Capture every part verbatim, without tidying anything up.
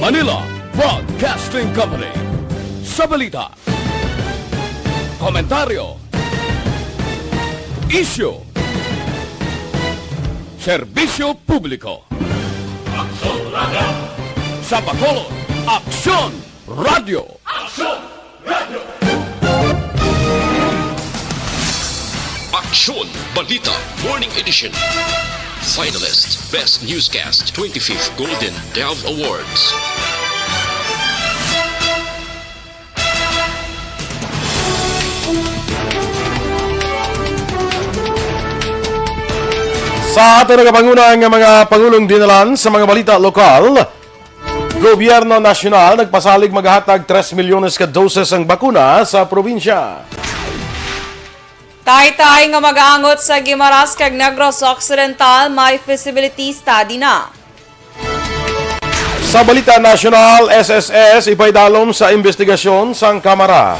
Manila Broadcasting Company. Sa balita, komentaryo, isyu, serbisyo publiko. Aksyon Radio. Sa Bacolod, Aksyon Radio. Aksyon Radio. Aksyon Balita Morning Edition. Finalist Best Newscast twenty-fifth Golden Dove Awards. Sa ato nagapanguna nga mga pangulong dinalan sa mga balita lokal, Gobyerno Nasyonal nagpasalig maghatag tres milyones ka doses ang bakuna sa probinsya. Taytay nga mag-aangot sa Guimaras kag Negros Occidental may feasibility study na. Sa balita nasyonal, S S S ipaidalom sa investigasyon sang Kamara.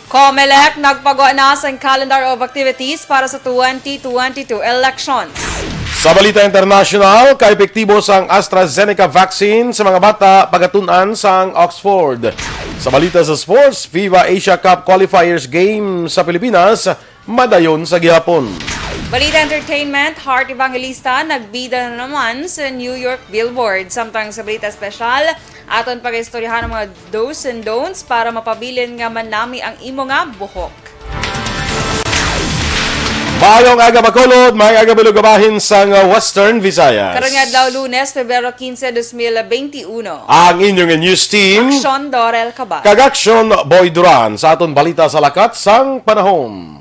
Comelec nagpagwa na sang calendar of activities para sa twenty twenty-two elections. Sa balita international, kaepektibo sang AstraZeneca vaccine sa mga bata pagatun-an sang Oxford. Sa balita sa sports, FIBA Asia Cup Qualifiers Game sa Pilipinas madayon sa gihapon. Balita entertainment, Heart Evangelista nagbida na naman sa New York Billboard. Samtang sa balita espesyal, aton pagaistoryahan ang mga do's and don'ts para mapabilin nga manami ang imo nga buhok. Maayong aga, Bacolod. Maayong aga, Bilog, bahin sang, uh, Western Visayas. Karon nga adlaw, Lunes, Pebrero quince, dos mil veintiuno. Ang inyong news team, Aksyon Dorel Cabal kag Aksyon Boy Duran sa aton balita sa lakat sang panahon.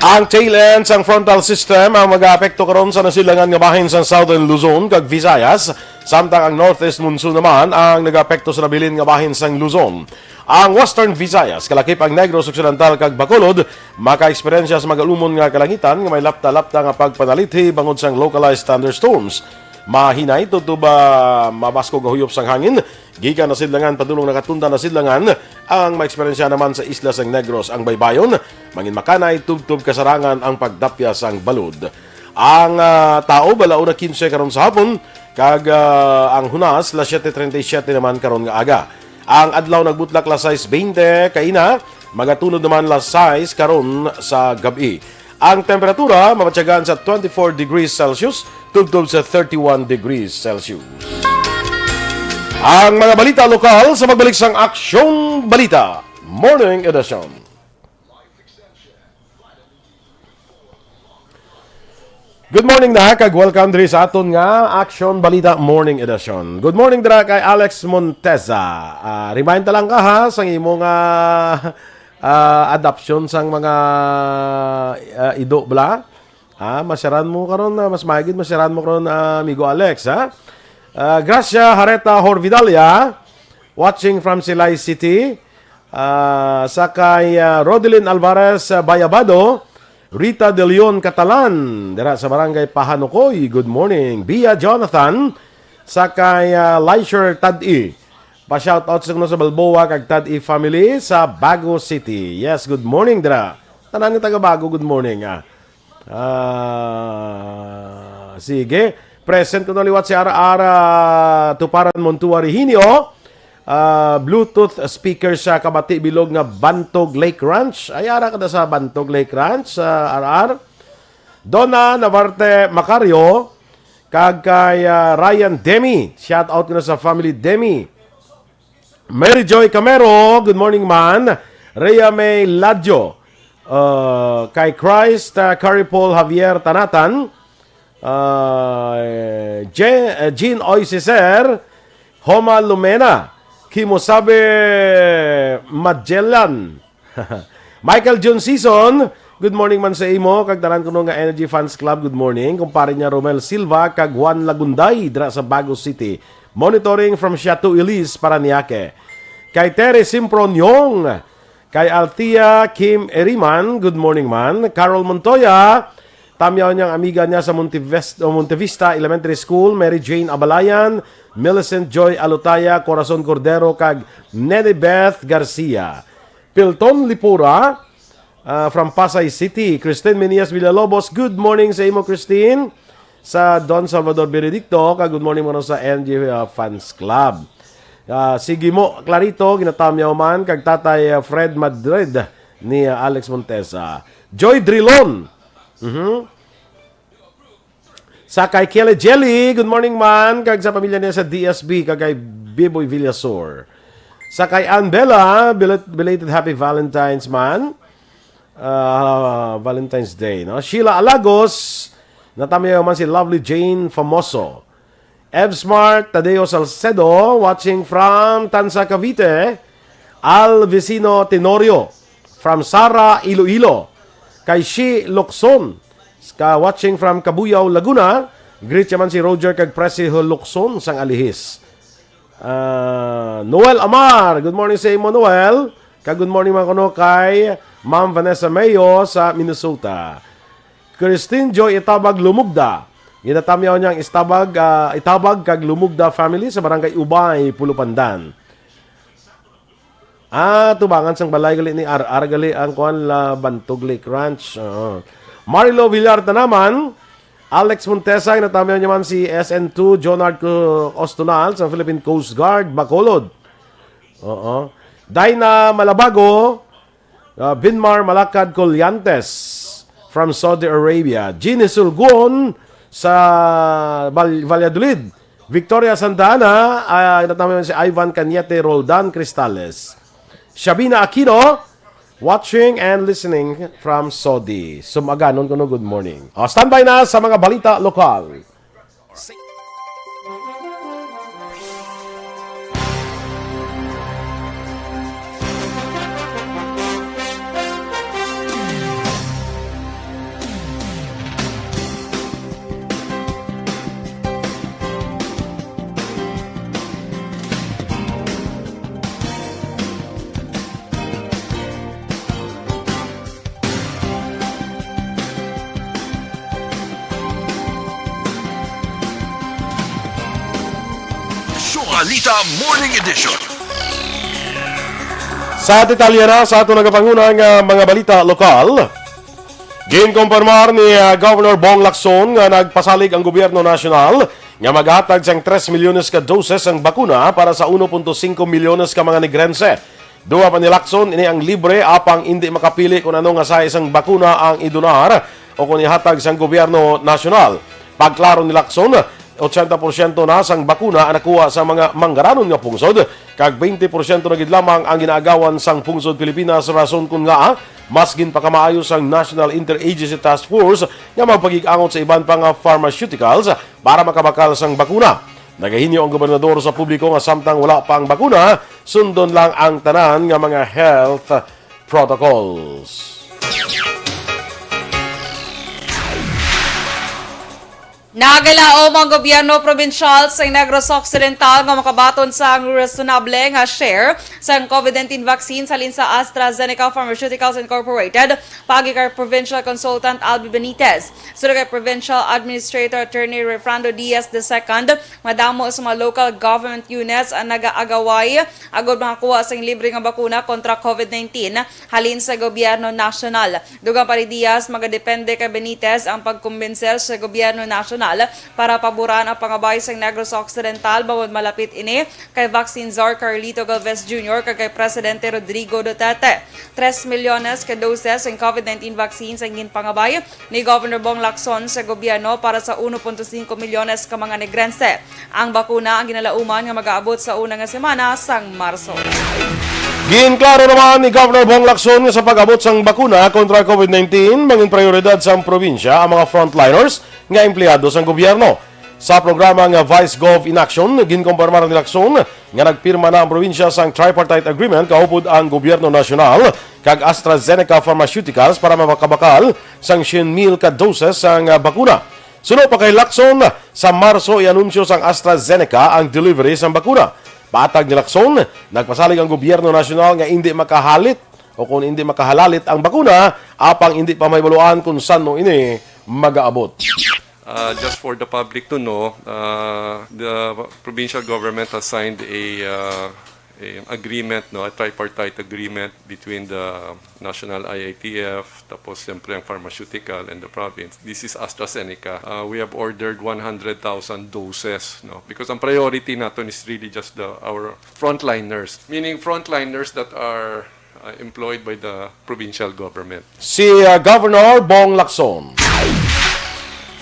Ang tail end sang frontal system ang mag-aapekto karon sa nasilangan nga bahin sang Southern Luzon kag Visayas, samtang ang northeast monsoon naman ang nag-aapekto sa nabilin nga bahin sang Luzon. Ang Western Visayas, kalakip ang Negros Occidental kag Bacolod, maka-eksperyensya sa magalumon nga kalangitan nga may lapta-lapta nga pagpanalithi bangod sang localized thunderstorms. Mahinay tubtob, ah, mabaskog nga huyop sang hangin gikan nasidlangan padulong nakatundan nasidlangan. Ang maeksperyensya naman sa isla sang Negros ang baybayon, mangin makanay tubtob kasarangan ang pagdapya sang balod. Ang, ah, taob, ala una quince karon sa hapon, kag, ah, ang hunas, las siete treinta y siete naman karon nga aga. Ang adlaw nagbutlak las sais veinte kaina, magatunod naman las sais karon sa gab-i. Ang temperatura mabatyagan sa twenty-four degrees Celsius tubtob sa thirty-one degrees Celsius. Ang mga balita lokal sa pagbalik sang Aksyon Balita Morning Edition. Good morning na, kag welcome diri sa aton nga Aksyon Balita Morning Edition. Good morning dira kay Alex Monteza. Ah, remind ta lang ka, ha, sang imo nga, ah, adoption sang mga, ah, ido bala. Ah, masyaran mo karon na, mas maigid masyaran mo karon, ah, amigo Alex, ha? Ah, Gracia Hareta Horvidalia, watching from Silay City. Ah, sa kay, ah, Rodelin Alvarez, ah, Bayabado, Rita De Leon Catalan, dira sa Barangay Pahanukoy. Good morning. Bia Jonathan, sa kay, ah, Leisure Tad-i. Pa-shoutout sa kuno sa Balboa kag Tad-i family sa Bago City. Yes, good morning dira. Tanan nga taga Bago, good morning, ah. Ah, sige. Present ko na liwat si R R, ah, Tuparan Montua Rehinio. Ah, Bluetooth speaker sa kabati bilog nga Bantog Lake Ranch. Ay, ara ka na sa Bantog Lake Ranch, ah, R R. Donna Navarte Macario, kag kay, ah, Ryan Demi. Shout out ko na sa family Demi. Mary Joy Camero, good morning, man. Rhea May Ladjo, uh, kay Christ, uh, Curry Paul Javier Tanatan, uh, Je-, uh, Jean Oy Cicer, Homa Lumena, Kimosabe Magellan, Michael Jun Season, good morning man sa imo, kag tanan kuno nga Energy Fans Club, good morning. Kumpare niya Romel Silva kag Juan Lagunday dira sa Bago City. Monitoring from Siato Ilis, Parañaque. Kay Terry Simproniong, kay Althea Kim Eriman, good morning man. Carol Montoya, tamyaw niyang amiga niya sa Montevest-, o Montevista Elementary School, Mary Jane Abalayan, Millicent Joy Alutaya, Corazon Cordero, kag Nene Beth Garcia. Pilton Lipura, Ah, from Pasay City, Christine Menias Villalobos. Good morning sa imo, Christine. Sa Don Salvador Benedicto, ka good morning mo sa N G, ah, Fans Club. Ah, sige mo, Clarito, ginatamyaw man kag Tatay, ah, Fred Madrid ni, ah, Alex Montesa. Joy Drilon. Mhm. Sa kay Kelly Jelly, good morning man, kag sa pamilya niya sa D S B, kag kay Biboy Villasor. Sa kay Ann Bella, belat-, belated happy Valentine's man. Ah, Valentine's Day, no? Sheila Alagos, natamyaw man si Lovely Jane Famoso. Ev Smart, Tadeo Salcedo, watching from Tansa, Cavite. Al Vicino Tenorio, from Sara, Iloilo. Kay Shi Locson, ka watching from Cabuyao, Laguna. Greet naman si Roger kag Presiho Locson sang Alihis. Ah, Noel Amar, good morning sa imo, Noel. Kag good morning man kuno kay Ma'am Vanessa Mayo sa Minnesota. Christine Joy Itabag Lumugda. Ginatamyaw niya ang Istabag, ah, Itabag kag Lumugda family sa Barangay Ubay, Pulupandan. Ah, tubangan sang balay gali ni R R gali ang kuan la Bantog Lake Ranch. Oo. Marilo Villar Tanaman, Alex Montesa, ginatamyaw niya man si S N two, Jonard Co-, Ostonal sa Philippine Coast Guard, Bacolod. Oo. Dina Malabago, uh, Binmar Malakad Colliantes from Saudi Arabia. Jeannie Sulgon sa Val-, Valladolid. Victoria Santa Ana, ah, natama si Ivan Cañete Roldan Cristales. Shabina Aquino, watching and listening from Saudi. Sumaganon kuno, good morning. O, standby na sa mga balita lokal. Balita Morning Edition. Sa detalye na sa ato nagapanguna nga mga balita lokal, ginkumpirmar ni, ah, Governor Bong Lacson nga nagpasalig ang gobyerno nasyonal nga maghatag sang tres milyones ka doses ang bakuna para sa uno punto singko milyones ka mga Negrense. Duwa pa ni Lacson, ini ang libre, apang indi makapili kon ano nga size sang bakuna ang idonar o kon ihatag sang gobyerno nasyonal. Pagklaro ni Lacson, ochenta porsyento na sang bakuna ang nakuha sa mga manggaranon nga pungsod, kag twenty porsyento na gid lamang ang ginaagawan sang pungsod Pilipinas, rason kon ngaa mas ginpakamaayo sang National Interagency Task Force nga magpakig-angot sa iban pa nga pharmaceuticals para makabakal sang bakuna. Nagahinyo ang gobernador sa publiko nga samtang wala pa ang bakuna, sundon lang ang tanan nga mga health protocols. Nagalaom ang gobyerno probinsyal sa Negros Occidental nga makabaton sang resonable nga share sang COVID nineteen vaccines halin sa AstraZeneca Pharmaceuticals Incorporated, paagi kay Provincial Consultant Albi Benitez. Sunod kay Provincial Administrator Attorney Refrando Diaz the second, madamo sa mga local government units ang nagaagaway agud makakuha sing libre nga bakuna kontra COVID nineteen halin sa gobyerno nasyonal. Dugang pa ni Diaz, magadepende kay Benitez ang pagkumbinser sa gobyerno nasyonal para paboran ang pangabay sa Negros Occidental, bangod malapit ini kay Vaccine Czar Carlito Galvez Junior kag kay Presidente Rodrigo Duterte. Tres milyones ka doses ang COVID nineteen vaccines ang ginpangabay ni Governor Bong Lacson sa gobyerno para sa uno punto singko milyones ka mga Negrense. Ang bakuna ang ginalauman nga mag-aabot sa una nga semana sang Marso. Ginklaro naman ni Governor Bong Lacson nga sa pag-abot sang bakuna kontra COVID nineteen, mangin prioridad sang probinsya ang mga frontliners nga empleyado sang gobyerno. Sa programa nga Vice Gov in Action, ginkumpirmar ni Lacson nga nagpirma na ang probinsya sang tripartite agreement kaupod ang gobyerno nasyonal kag AstraZeneca Pharmaceuticals para makabakal sang syen mil ka doses sang, ah, bakuna. Suno pa kay Lacson, sa Marso i-anunsyo sang AstraZeneca ang delivery sang bakuna. Patag ni Lacson, nagpasalig ang gobyerno nasyonal nga indi makahalit o kung indi makahalalit ang bakuna, apang indi pa mahibaluan kung san-o ini magaabot. Uh, just for the public to know, uh, the provincial government has signed a, uh, eh, agreement, no, a tripartite agreement between the national I I T F, tapos siyempre ang pharmaceutical and the province. This is AstraZeneca. Uh, we have ordered one hundred thousand doses, no, because ang priority naton is really just the our frontliners, meaning frontliners that are uh, employed by the provincial government. Si uh, Governor Bong Lacson.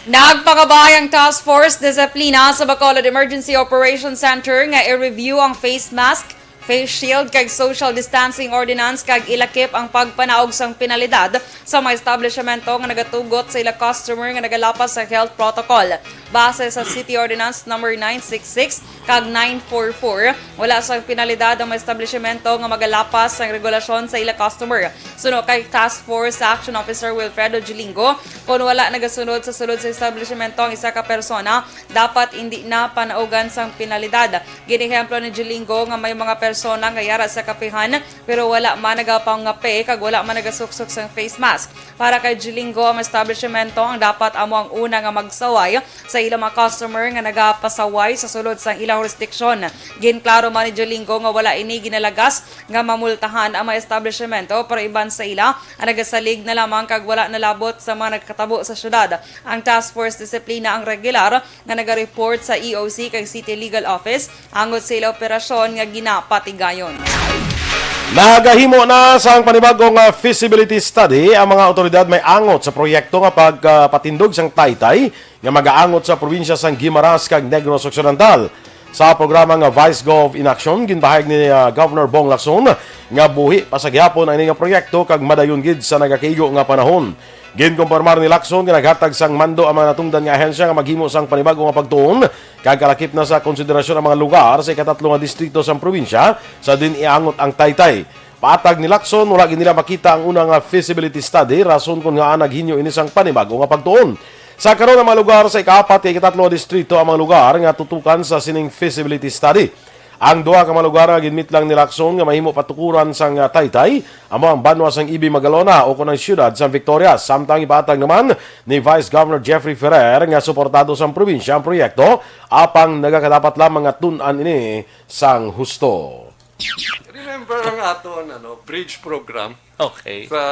Nagpangabay ang Task Force Disiplina sa Bacolod Emergency Operations Center nga i-review ang face mask, face shield kag social distancing ordinance kag ilakip ang pagpanaog sang penalidad sa mga establishmento nga nagatugot sa ila customer nga nagalapas sa health protocol. Base sa City Ordinance Number nine six six kag nine four four, wala sang penalidad ang mga establishmento nga magalapas sang regulasyon sa ila customer. Suno kay Task Force Action Officer Wilfredo Gilingo, kon wala nagasunod sa sulod sa establishmento ang isa ka persona, dapat indi na panaugan sang penalidad. Ginehemplo ni Gilingo nga may mga persona nga yara sa kapihan pero wala man nagapangape kag wala man nagasuksok sang face mask. Para kay Gilingo, ang establishmento ang dapat amo ang una nga magsaway sa ilang mga customer nga nagapasaway sa sulod sang ilang jurisdiksyon. Ginklaro man ni Gilingo nga wala ini ginalagas nga mamultahan ang mga establishmento, pero iban sa ila ang nagasalig na lamang kag wala nalabot sa mga nagkatabo sa syudad. Ang Task Force Disiplina ang regular nga nagareport sa E O C kag City Legal Office angot sa ila operasyon nga ginapatigayon. Nagahimo na sang panibagong ah, feasibility study ang mga awtoridad may angot sa proyekto nga pagpatindog sang taytay nga magaangot sa probinsya sang Guimaras kag Negros Occidental. Sa programa nga Vice Gov in Action, ginpahayag ni ah, Governor Bong Lacson nga buhi pa sa gihapon ang ini nga proyekto kag madayon gid sa nagakaigo nga panahon. Ginkompormar ni Lacson nga naghatag sang mando ang mga natungdan nga ahensya nga maghimo sang panibago nga pagtuon kag kalakip na sa konsiderasyon ang mga lugar sa ikatatlo nga distrito sang probinsya sa diin iangot ang taytay. Patag ni Lacson, wala gid nila makita ang una nga feasibility study, rason kon ngaa naghinyo ini sang panibago nga pagtuon. Sa karon, ang mga lugar sa ikaapat kag ikatatlo nga distrito ang mga lugar nga tutukan sa sining feasibility study. Ang duha ka mga lugar nga ginmitlang ni Lacson nga mahimo patukuran sang ah, taytay amo ang banwa sang Ibi Magalona o kon ang siyudad sang Victoria. Samtang ipatag naman ni Vice Governor Jeffrey Ferrer nga suportado sang probinsya ang proyekto, apang nagakadapat lamang nga tun-an ini sang husto. Remember ang aton ano, bridge program Okay. Sa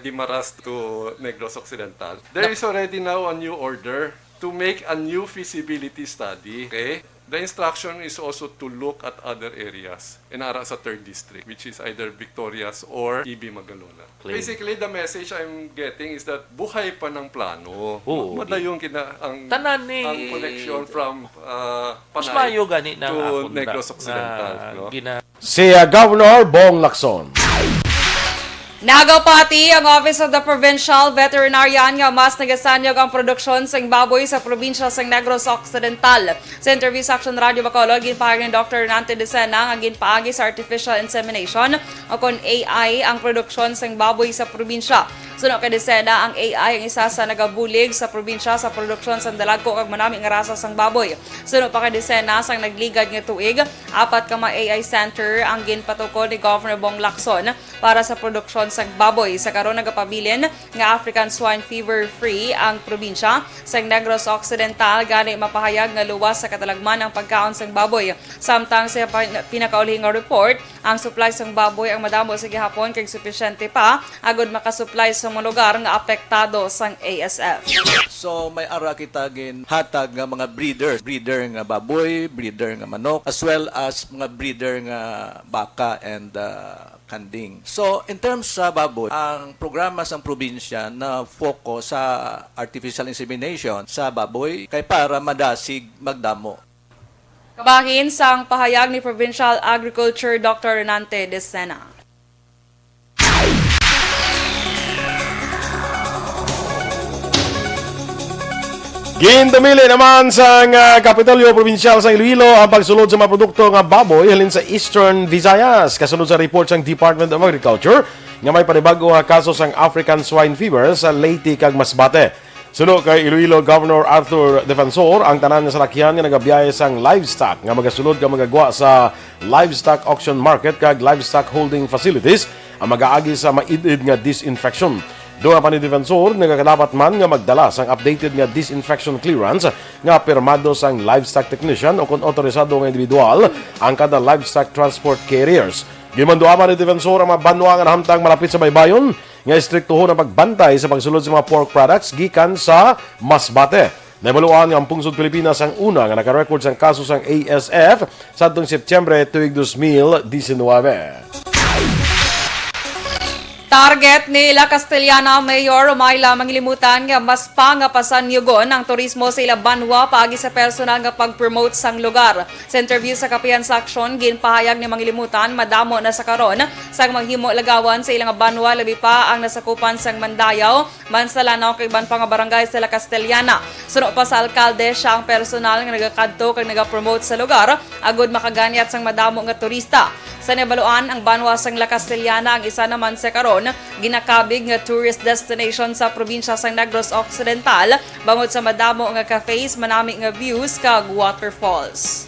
Guimaras to Negros Occidental? There is already now a new order to make a new feasibility study. Okay? The instruction is also to look at other areas in ara sa third district, which is either Victorias or Ibi Magalona. Claim. Basically, the message I'm getting is that buhay pa ng plano. Oo, Madayon kina ang Tanan ni- ang connection from uh, Mas Panay maayo gani na to akon Negros na- Occidental. na No? gina- Si ah, Governor Bong Lacson. Nagapati ang Office of the Provincial Veterinarian nga mas nagasanyog ang produksyon sang baboy sa probinsya sang Negros Occidental. Sa interview sa Action Radio Bacolod, ginpahayag ni Doctor Renante Decena nga ginpaagi sa artificial insemination o kon A I ang produksyon sang baboy sa probinsya. Suno kay Decena, ang A I ang isa sa nagabulig sa probinsya sa produksyon sang dalagko kag manami nga rasa sang baboy. Suno pa kay Decena, sang nagligad nga tuig, apat ka mga A I center ang ginpatukod ni Governor Bong Lacson para sa produksyon sang baboy. Sa karon, nagapabilin nga African Swine Fever Free ang probinsya sang Negros Occidental, gani mapahayag nga luwas sa katalagman ang pagkaon sang baboy. Samtang sa pin- pinakaulhi nga report, ang supply sang baboy ang madamo sa gihapon kag supisyente pa agud makasupply sa mga lugar nga apektado sang A S F. So may ara kita ginhatag nga mga breeder, breeder nga baboy, breeder nga manok, as well as mga breeder nga baka and uh, kanding. So in terms sa baboy, ang programa sang probinsya na focus sa artificial insemination sa baboy kay para madasig magdamo. Kabahin sang pahayag ni Provincial Agriculture Doctor Renante Decena. Gindumili naman sang ah, Kapitolyo Probinsyal sa Iloilo ang pagsulod sa mga produkto nga baboy halin sa Eastern Visayas. Kasunod sa report sang Department of Agriculture nga may panibago nga kaso sang African Swine Fever sa Leyte kag Masbate. Suno kay Iloilo Governor Arthur Defensor, ang tanan nga salakyan nga nagabiyahe sang livestock nga magasulod kag magagwa sa livestock auction market kag livestock holding facilities ang magaagi sa maid-id nga disinfection. Dugang pa ni Defensor, nagakadapat man nga magdala sang updated nga disinfection clearance nga pirmado sang livestock technician o kon otorisado nga individual ang kada livestock transport carriers. Ginmanduaman ni Defensor ang mga banwa nga nahamtang malapit sa baybayon nga istriktuhon ang pagbantay sa pagsulod sa mga pork products gikan sa Masbate. Nahibaluan nga ang Pungsod Pilipinas ang una nga naka-record sang kaso sang A S F sadtong Setyembre tuig dos mil disinwebe. Target ni La Castellana Mayor Romila Mangilimutan nga mas pangapasan-yugon ang turismo sa ila banwa paagi sa personal nga pag-promote sang lugar. Sa interview sa Kapihan sa Aksyon, ginpahayag ni Mangilimutan madamo na sa karon sang mahimo lagawan sa ilang banwa, labi pa ang nasakupan sang Mandayaw, Mansalanaw kag iban pa nga barangay sa La Castellana. Suno pa sa alkalde, siya ang personal nga nagakadto kag nagapromote sa lugar agud makaganyat sang madamo nga turista. Sa nabaluan, ang banwa sang La Castellana ang isa naman sa karon ginakabig nga tourist destination sa probinsya sang Negros Occidental bangod sa madamo nga cafes, manami nga views kag waterfalls.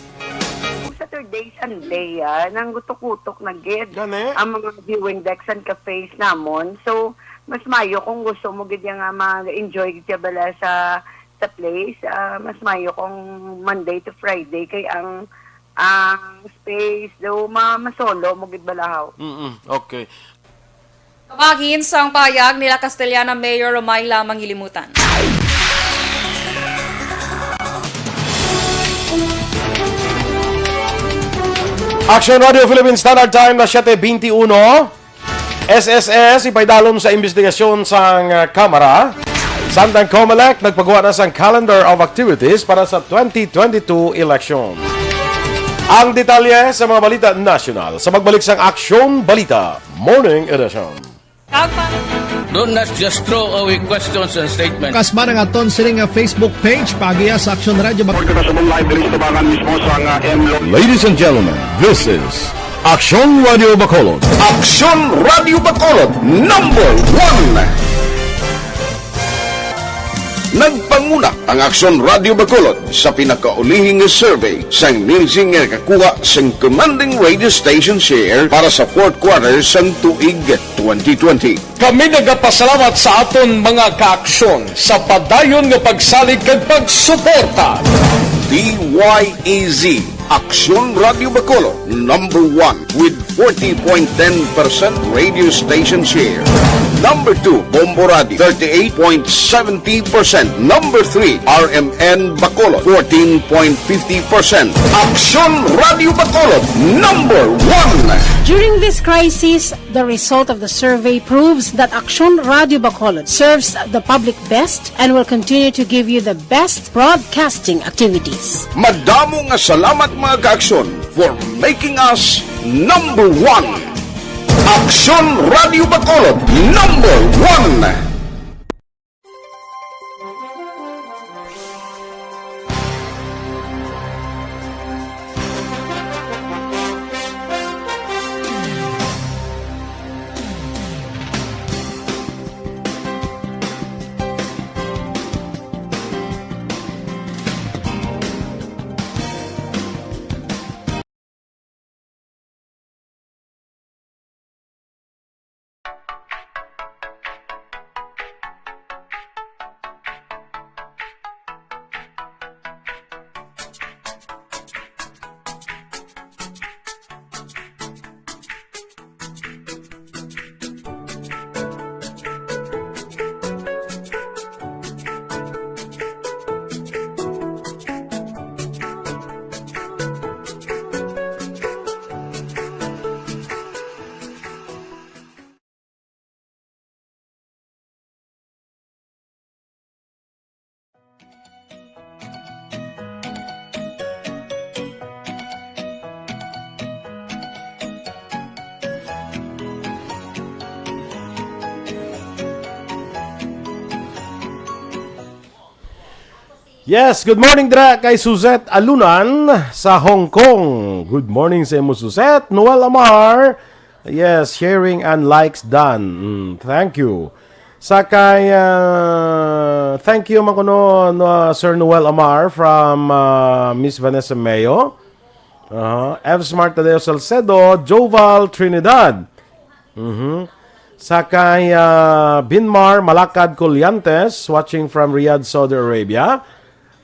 Saturday, Sunday, ah, nang gutok-gutok na gid Gani? ang mga viewing decks and cafes namon. So, mas mayo kung gusto mo gid nga mag-enjoy gid ka bala sa, sa place. Ah, mas mayo kung Monday to Friday kay ang, ang space do ma masolo mo gid balahaw. Mm, okay. Kabahin sang pahayag nila Castellana Mayor Romila Mangilimutan. Action Radio Philippine Standard Time na siyete beintiuno. S S S ipaidalom sa imbestigasyon sang, ah, Kamara. Samtang Comelec nagpagawa na sang calendar of activities para sa twenty twenty-two election. Ang detalye sa mga balita nasyonal sa pagbalik sang Aksyon Balita Morning Edition. Kag pa- Do not just throw away questions and statements. Kasma nga aton sini nga Facebook page, pagiya sa Aksyon Radio Bak- Report kita sa live diri sa tubangan mismo sa nga M Lo- Ladies and gentlemen, this is Aksyon Radio Bacolod. Aksyon Radio Bacolod, number one. Nagpanguna ang Aksyon Radio Bacolod sa pinakaulihi nga survey sang Nielsen nga nakakuha sang commanding radio station share para sa fourth quarter sang tuig twenty twenty. Kami nagapasalamat sa aton mga kaaksyon sa padayon nga pagsalig kag pagsuporta. D Y A Z, Aksyon Radio Bacolod, number one with forty point ten percent radio station share. Number two, Bombo Radio, thirty-eight point seventy percent. Number three, R M N Bacolod, fourteen point fifty percent. Aksyon Radio Bacolod, number one. During this crisis, the result of the survey proves that Aksyon Radio Bacolod serves the public best and will continue to give you the best broadcasting activities. Madamo nga salamat, mga kaaksyon, for making us number one. Aksyon Radio Bacolod, number one. Yes, good morning dira kay Suzette Alunan sa Hong Kong. Good morning sa imo, Suzette. Noel Amar, yes, sharing and likes done. Mm, thank you. Sa kay, ah, thank you man kuno, no, Sir Noel Amar from, ah, Miss Vanessa Mayo. Aha. F Smart Tadeo Salcedo, Joval Trinidad. Mhm. Sa kay, ah, Binmar Malakad Colliantes, watching from Riyadh, Saudi Arabia.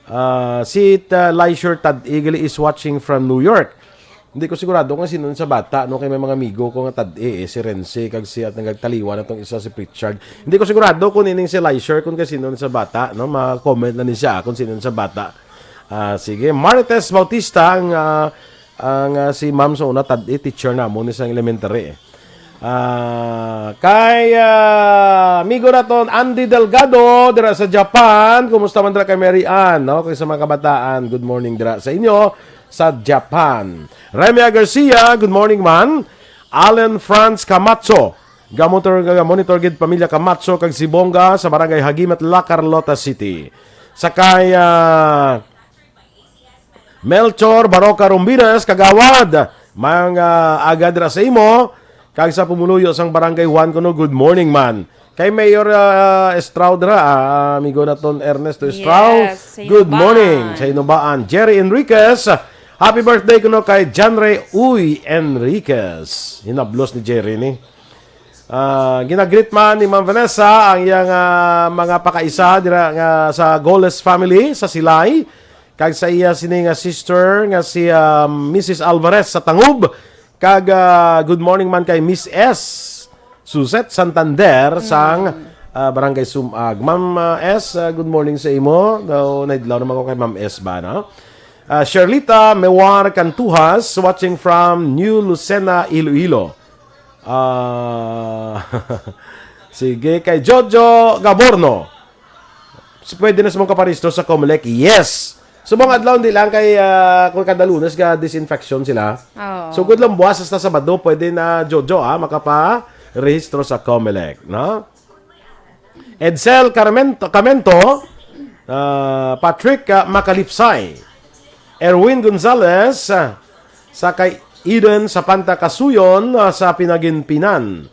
Ah, si, ah, Lysher Tad Igli is watching from New York. Hindi ko sigurado kung sino sa bata, no? Kay may mga amigo ko nga Tad-i, eh, si Renzi, kag si, at nagtaliwan na tong isa, si Pritchard. Hindi ko sigurado kung ining si Lysher, kung kay sino sa bata, no? Ma-comment na ni siya kung sino sa bata. Ah, sige. Marites Bautista, ang, ah, ang, ah, si ma'am sa una, Tad-i, teacher namon ni sa elementary, eh. Ah, kay, ah, amigo naton Andy Delgado dira sa Japan. Kumusta man dira kay Mary Ann, no? Kay sa mga kabataan, good morning dira sa inyo sa Japan. Remia Garcia, good morning man. Allen Franz Camacho, ga-monitor, ga-monitor gid pamilya Camacho kag si Bonga sa Barangay Hagimat, La Carlota City. Sa kay, ah, Melchor Baroca Rumbiras, Kagawad, mga aga dira sa imo, kag sa pumuluyo sang Barangay Juan kuno, good morning man. Kay Mayor, ah, Estrao dira, ah, amigo naton Ernesto Estrao, Yes, sa good Inubaan. morning sa Inubaan. Jerry Enriquez, happy birthday kuno kay Janre Uy Enriquez. Hinablos ni Jerry ni. Ah, ginagreet man ni Ma'am Vanessa ang iyang, ah, mga pakaisa dira nga sa Goles family sa Silay, kag sa iya sini nga sister nga si, ah, Missus Alvarez sa Tangub, kag, ah, good morning man kay Miss S Suzette Santander sang, ah, Barangay Sumag. Ma'am, ah, S, ah, good morning sa imo. Daw naidlaw naman ko kay Ma'am S ba, no? Ah, Sherlita Mewar Cantujas, watching from New Lucena, Iloilo. Ah, sige, kay Jojo Gaborno. Si pwede na sa mong kaparehistro sa Comelec? Yes. Subong adlaw, hindi lang kay, ah, kung kada Lunes ga disinfection sila. Oo. So, good lang buwas hasta Sabado, pwede na, Jojo, ah, makaparehistro sa Comelec, no? Edsel Carmento, Camento, ah, Patrick, ah, Macalipsay, Erwin Gonzalez, ah, sa kay Eden Sapanta Kasuyon, ah, sa Pinaginpinan.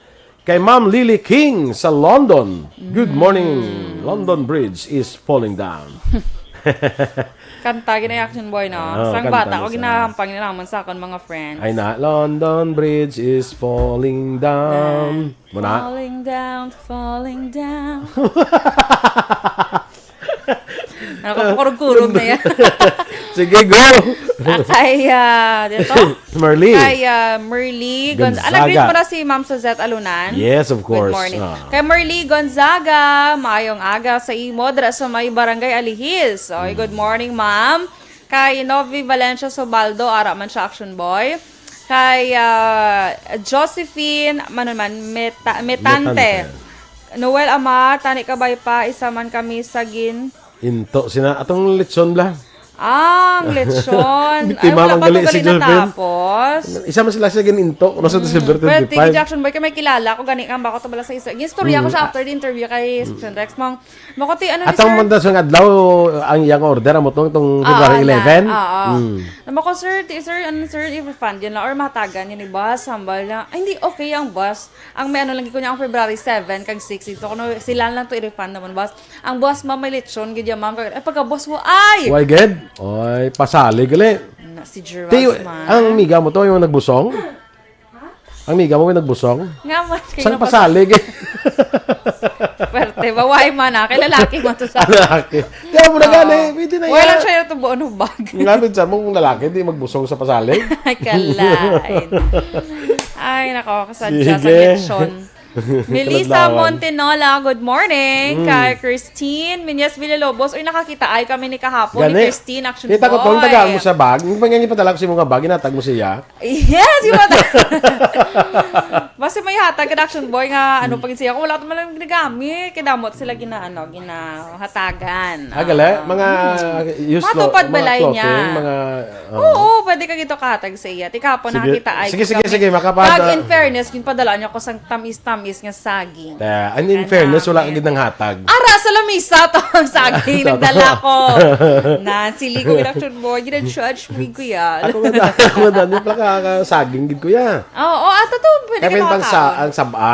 Kay Ma'am Lily King sa London. Good morning. London Bridge is falling down. Kanta gid ni Action Boy, no? Oo, Sang kanta bata ko, ni sa ginahampang nila naman sa akon mga friends. Ay na, London Bridge is falling down. Muna. Falling down, falling down. Nakapakurog-kurog na yan. Sige, go. Ah, kay, ah, dito? Merly. Kay, ah, Merly Gonz-, Gonzaga. Ala, greet mo na si Ma'am Suzette Alunan. Yes, of course. Good morning. Ah. Kay Merly Gonzaga, maayong aga sa imo, dira sa may Barangay Alihis. Oy, good morning, ma'am. Kay Novi Valencia Sobaldo, ara man siya, Action Boy. Kay, ah, Josephine, ano man, Meta-, Metante. Metante. Noel Amar, tani ka bay pa, isa man kami sa gin- Into, sina, atong lechon bla. Ang lechon. Ay, Biktima wala man pa gali to si gali girlfriend. Natapos. Isa man sila sa gin-into, kuno sa Mm, December pwede, twenty-five. Action Boy, kay may kilala ko, gani kang bako to bala sa isa. Ginistorya ko Mm. siya after the interview kay Mm. Action Rex. Mang, Makuti, ano ni Atong sir? Manda sa adlaw, ang iyang order, amo tong, tong Oo, February na. eleven? Oo. Mm. Na mako, sir, ti, sir, ano, sir, i-refund yun lang, or mahatagan yun ni boss, hambal na, ay, hindi, okay ang boss. Ang may ano lang ko niya, ang February seven kag six, ito, kuno, sila lang to i-refund naman, boss. Ang boss, ma'am, may lechon, gid yan, ma'am. Kag, ay, pagka boss mo, ay! Why, gid? Oy, pasalig gali. Na, si Ti, Gerald man. Ang miga mo to, yung nagbusong? Ang miga mo, yung nagbusong? Nga man, Sang kayo pa- pasalig, eh. Pwerte, baway man, ah. Kay lalaki man to sa Lalaki. Kaya mo na Oo. gani, pwede na Wala yan. siya yung tubuan ng bag. Nga, minsan mo, kung lalaki, di magbusong sa pasalig. Ay, kalain. Ay, nako, kasadya sa Sige. lechon. Melissa Kaladlawan. Montenola, good morning. Mm. Kay Christine Minyas Villalobos. Uy, nakakita ay kami ni kahapon ni Gani. Christine, Action Kita ko, tol, Boy. tagaan mo sa bag. Yung pangyayang ipadala ko sa imong bag, inatag mo siya. Yes, yung mata. Basta may hatag ka, Action Boy, nga ano, Mm. pag siya, wala ko man lang ginagamit. Kaya damot sila gina, ano, ginahatagan. Ah, gali? Ah. Mga Mm. useless, Matupad mga balay clothing, niya. mga, ah. Oo, pwede ka gito kahatag sa iya. Ti kahapon Sige. nakakita ay Sige, sige, kami. sige, makapasa. Kag in fairness, ginpadala niya ko sang tamis-tamis nga saging. Ah, and in Ano fairness, wala ka namin? gid nang hatag. Ara, sa lamisa to ang saging, Totoo. nagdala ko. Na, sili ko, gina-judge mo, gina-judge mo, gid, kuya. Ako nga da-, ako nga da-, ano pala ka, ka saging gid, kuya? Oo, oo, ato to, pwede Kaya ka pin pang sa, makakaon. ang saba,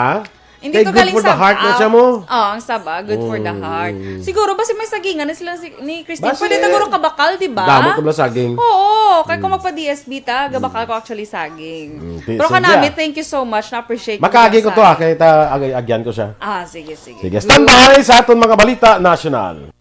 Hindi Kay to good galing for the sa heart na siya mo. Oh, ang saba, good for the Mm. heart. Siguro, basi may sagingan na sila si, ni Christine. Basi, Pwede ta guro kabakal, di ba? Damo to bala saging. Oo, kay kung Mm. magpa-D S B ta, gabakal ko actually saging. Mm, ti-, Pero sige, kanami, ah. thank you so much. Na-appreciate ko Makagi yung ko to, ah, saging. kay ta-, ag-, agyan ko siya. Ah, sige, sige. Sige, Good. standby sa aton mga balita nasyonal.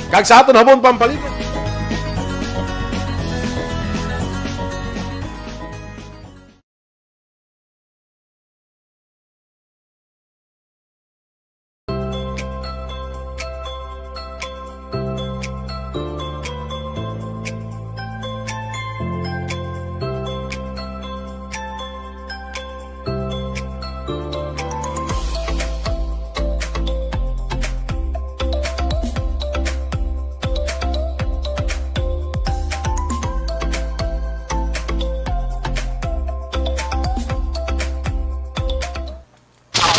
Kag sa aton hamon pampalitan.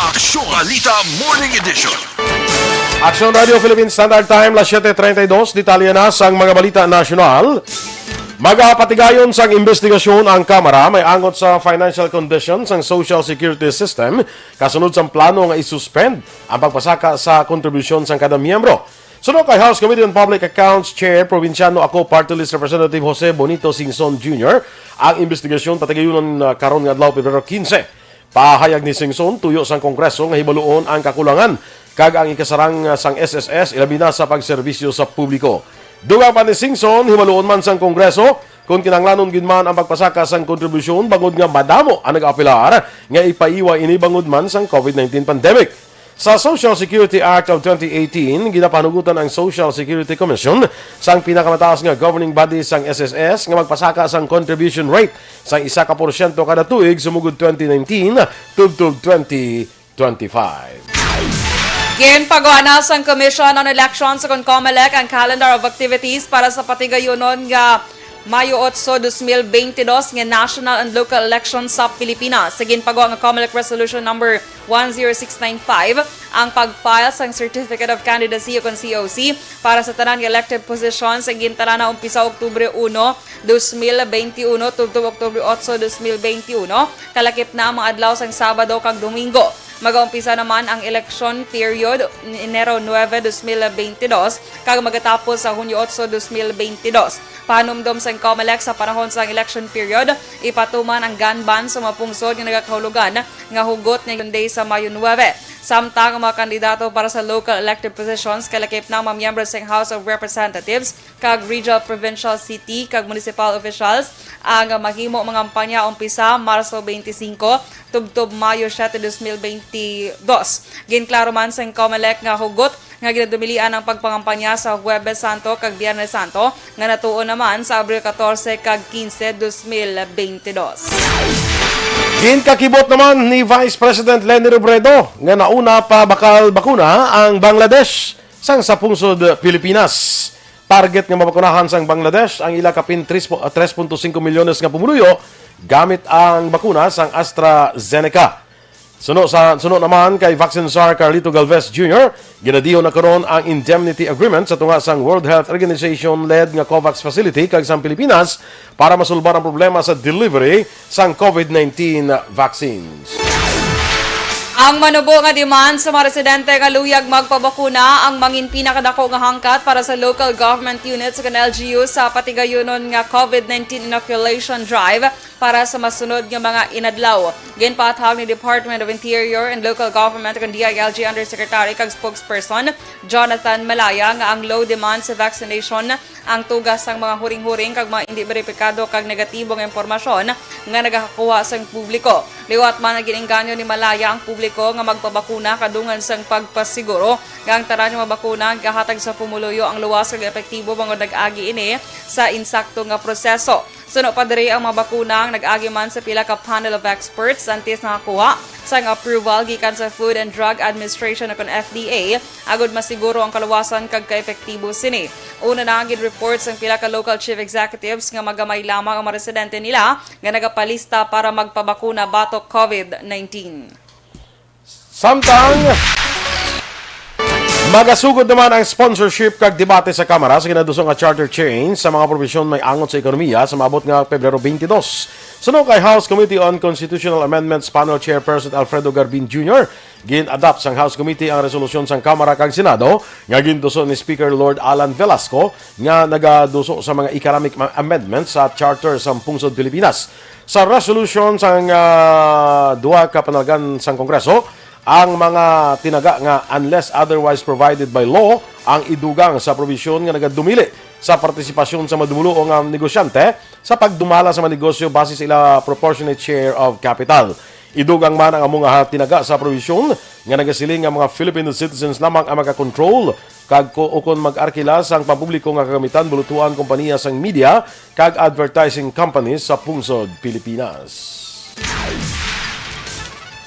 Aksyon Balita Morning Edition. Aksyon Radio Philippine Standard Time, las siete treinta y dos. Detalye na sang mga balita nasyonal. Magapatigayon sang investigasyon ang Kamara may angot sa financial condition sang social security system kasunod sang plano nga i-suspend ang pagpasaka sa kontribusyon sang kada miyembro. Suno kay House Committee on Public Accounts Chair, Probinsyano Ako Party List Representative Jose Bonito Singson Junior, ang investigasyon patigayunon, ah, karon nga adlaw, Pebrero quince. Pahayag ni Singson, tuyo sang Kongreso nga hibaluon ang kakulangan kag ang ikasarang sang S S S, ilabi na sa pagserbisyo sa publiko. Dugang pa ni Singson, hibaluon man sang Kongreso kon kinahanglanon gid man ang pagpasaka sang kontribusyon bangod nga madamo ang nag-apelar nga ipaiwa ini bangod man sang COVID nineteen pandemic. Sa Social Security Act of twenty eighteen, ginapanugutan ang Social Security Commission sang pinakamataas nga governing body sang S S S nga magpasaka sang contribution rate sang isa ka porsyento kada tuig sumugod twenty nineteen tubtob twenty twenty-five. Ginpagawa na sang Commission on Elections, kon COMELEC, ang calendar of activities para sa patigayunon nga Mayo otso, dos mil beintidos nga national and local elections sa Pilipinas. Sa ginpagawa nga COMELEC Resolution Number one zero six nine five, ang pag-file sang Certificate of Candidacy o kon C O C para sa tanan nga elected positions sa gintanan na umpisa Oktubre uno, dos mil beintiuno, tubtob Oktubre otso, dos mil beintiuno, kalakip na ang mga adlaw sang Sabado kag Domingo. Magaumpisa naman ang election period Enero nuebe, dos mil beintidos, kag magatapos sa Hunyo otso, dos mil beintidos. Pahanumdom sang COMELEC, sa panahon sang election period, ipatuman ang gun ban sa mga pungsod nga nagakahulugan nga hugot nga Election Day sa Mayo nuebe. Samtang ang mga kandidato para sa local elected positions, kalakip na ang mga miyembro sang House of Representatives kag regional, provincial, city, kag municipal officials, ang mahimo mangampanya umpisa Marso twenty-five tubtob Mayo siete, dos mil beintidos. Ginklaro man sang COMELEC nga hugot nga ginadumilian ang pagpangampanya sa Huwebes Santo kag Biyernes Santo, nga natuon naman sa Abril katorse kag kinse, dos mil beintidos. Ginkakibot naman ni Vice President Leni Robredo nga nauna pa bakal bakuna ang Bangladesh sang sa pungsod Pilipinas. Target nga mabakunahan sang Bangladesh ang ila kapin tres po-, tres punto singko milyones nga pumuluyo gamit ang bakuna sang AstraZeneca. Suno sa, suno naman kay Vaccine Czar Carlito Galvez Junior, ginadiyon na karon ang indemnity agreement sa tunga sang World Health Organization-led nga COVAX facility kag sang Pilipinas para masulbar ang problema sa delivery sang COVID nineteen vaccines. Ang manubo nga demand sa mga residente nga luyag magpabakuna ang mangin pinakadako nga hangkat para sa local government units ug L G U sa patigayunon nga COVID nineteen inoculation drive para sa masunod nga mga inadlaw. Ginpaathag ni Department of Interior and Local Government kag D I L G Undersecretary kag Spokesperson Jonathan Malaya nga ang low demand sa vaccination ang tuga sang mga huring-huring kag mga indi beripikado kag negatibo nga impormasyon nga nagakakuha sang publiko. Liwat man nga gin-engganyo ni Malaya ang publiko nga magpabakuna kadungan sang pagpasiguro nga ang tanan nga mga bakuna ang gahatag sa pumuluyo ang luwas kag epektibo bangod nag-agi ini sa insakto nga proseso. Suno pa diri ang mga bakuna ang nag-agi man sa pila ka panel of experts antes nakakuha sang approval gikan sa Food and Drug Administration o kon F D A agud masiguro ang kaluwasan kag kaepektibo sini. Una na ang gin-report sang pila ka local chief executives nga magamay lamang ang mga residente nila nga nagapalista para magpabakuna batok COVID nineteen. Samtang magasugod naman ang sponsorship kag debate sa Kamara sa ginaduso nga charter change sa mga probisyon may angot sa ekonomiya sa maabot nga Pebrero twenty-two. Suno kay House Committee on Constitutional Amendments Panel Chairperson Alfredo Garbin Junior, gin-adopt sang House Committee ang resolusyon sang Kamara kag Senado nga ginduso ni Speaker Lord Alan Velasco nga nagaduso sa mga economic ma-, amendments sa Charter sang Pungsod Pilipinas. Sa resolution sang, ah, duha ka panalgan sang Kongreso, ang mga tinaga nga unless otherwise provided by law ang idugang sa probisyon nga nagadumili sa partisipasyon sa madumulo nga negosyante sa pagdumala sa mga negosyo base sa ila proportionate share of capital. Idugang man ang amo nga tinaga sa probisyon nga nagasiling nga mga Filipino citizens lamang ang makakontrol kag ko-, ukon mag-arkila sang pampubliko nga kagamitan, bulutuan, kompaniya sang media kag advertising companies sa pungsod Pilipinas.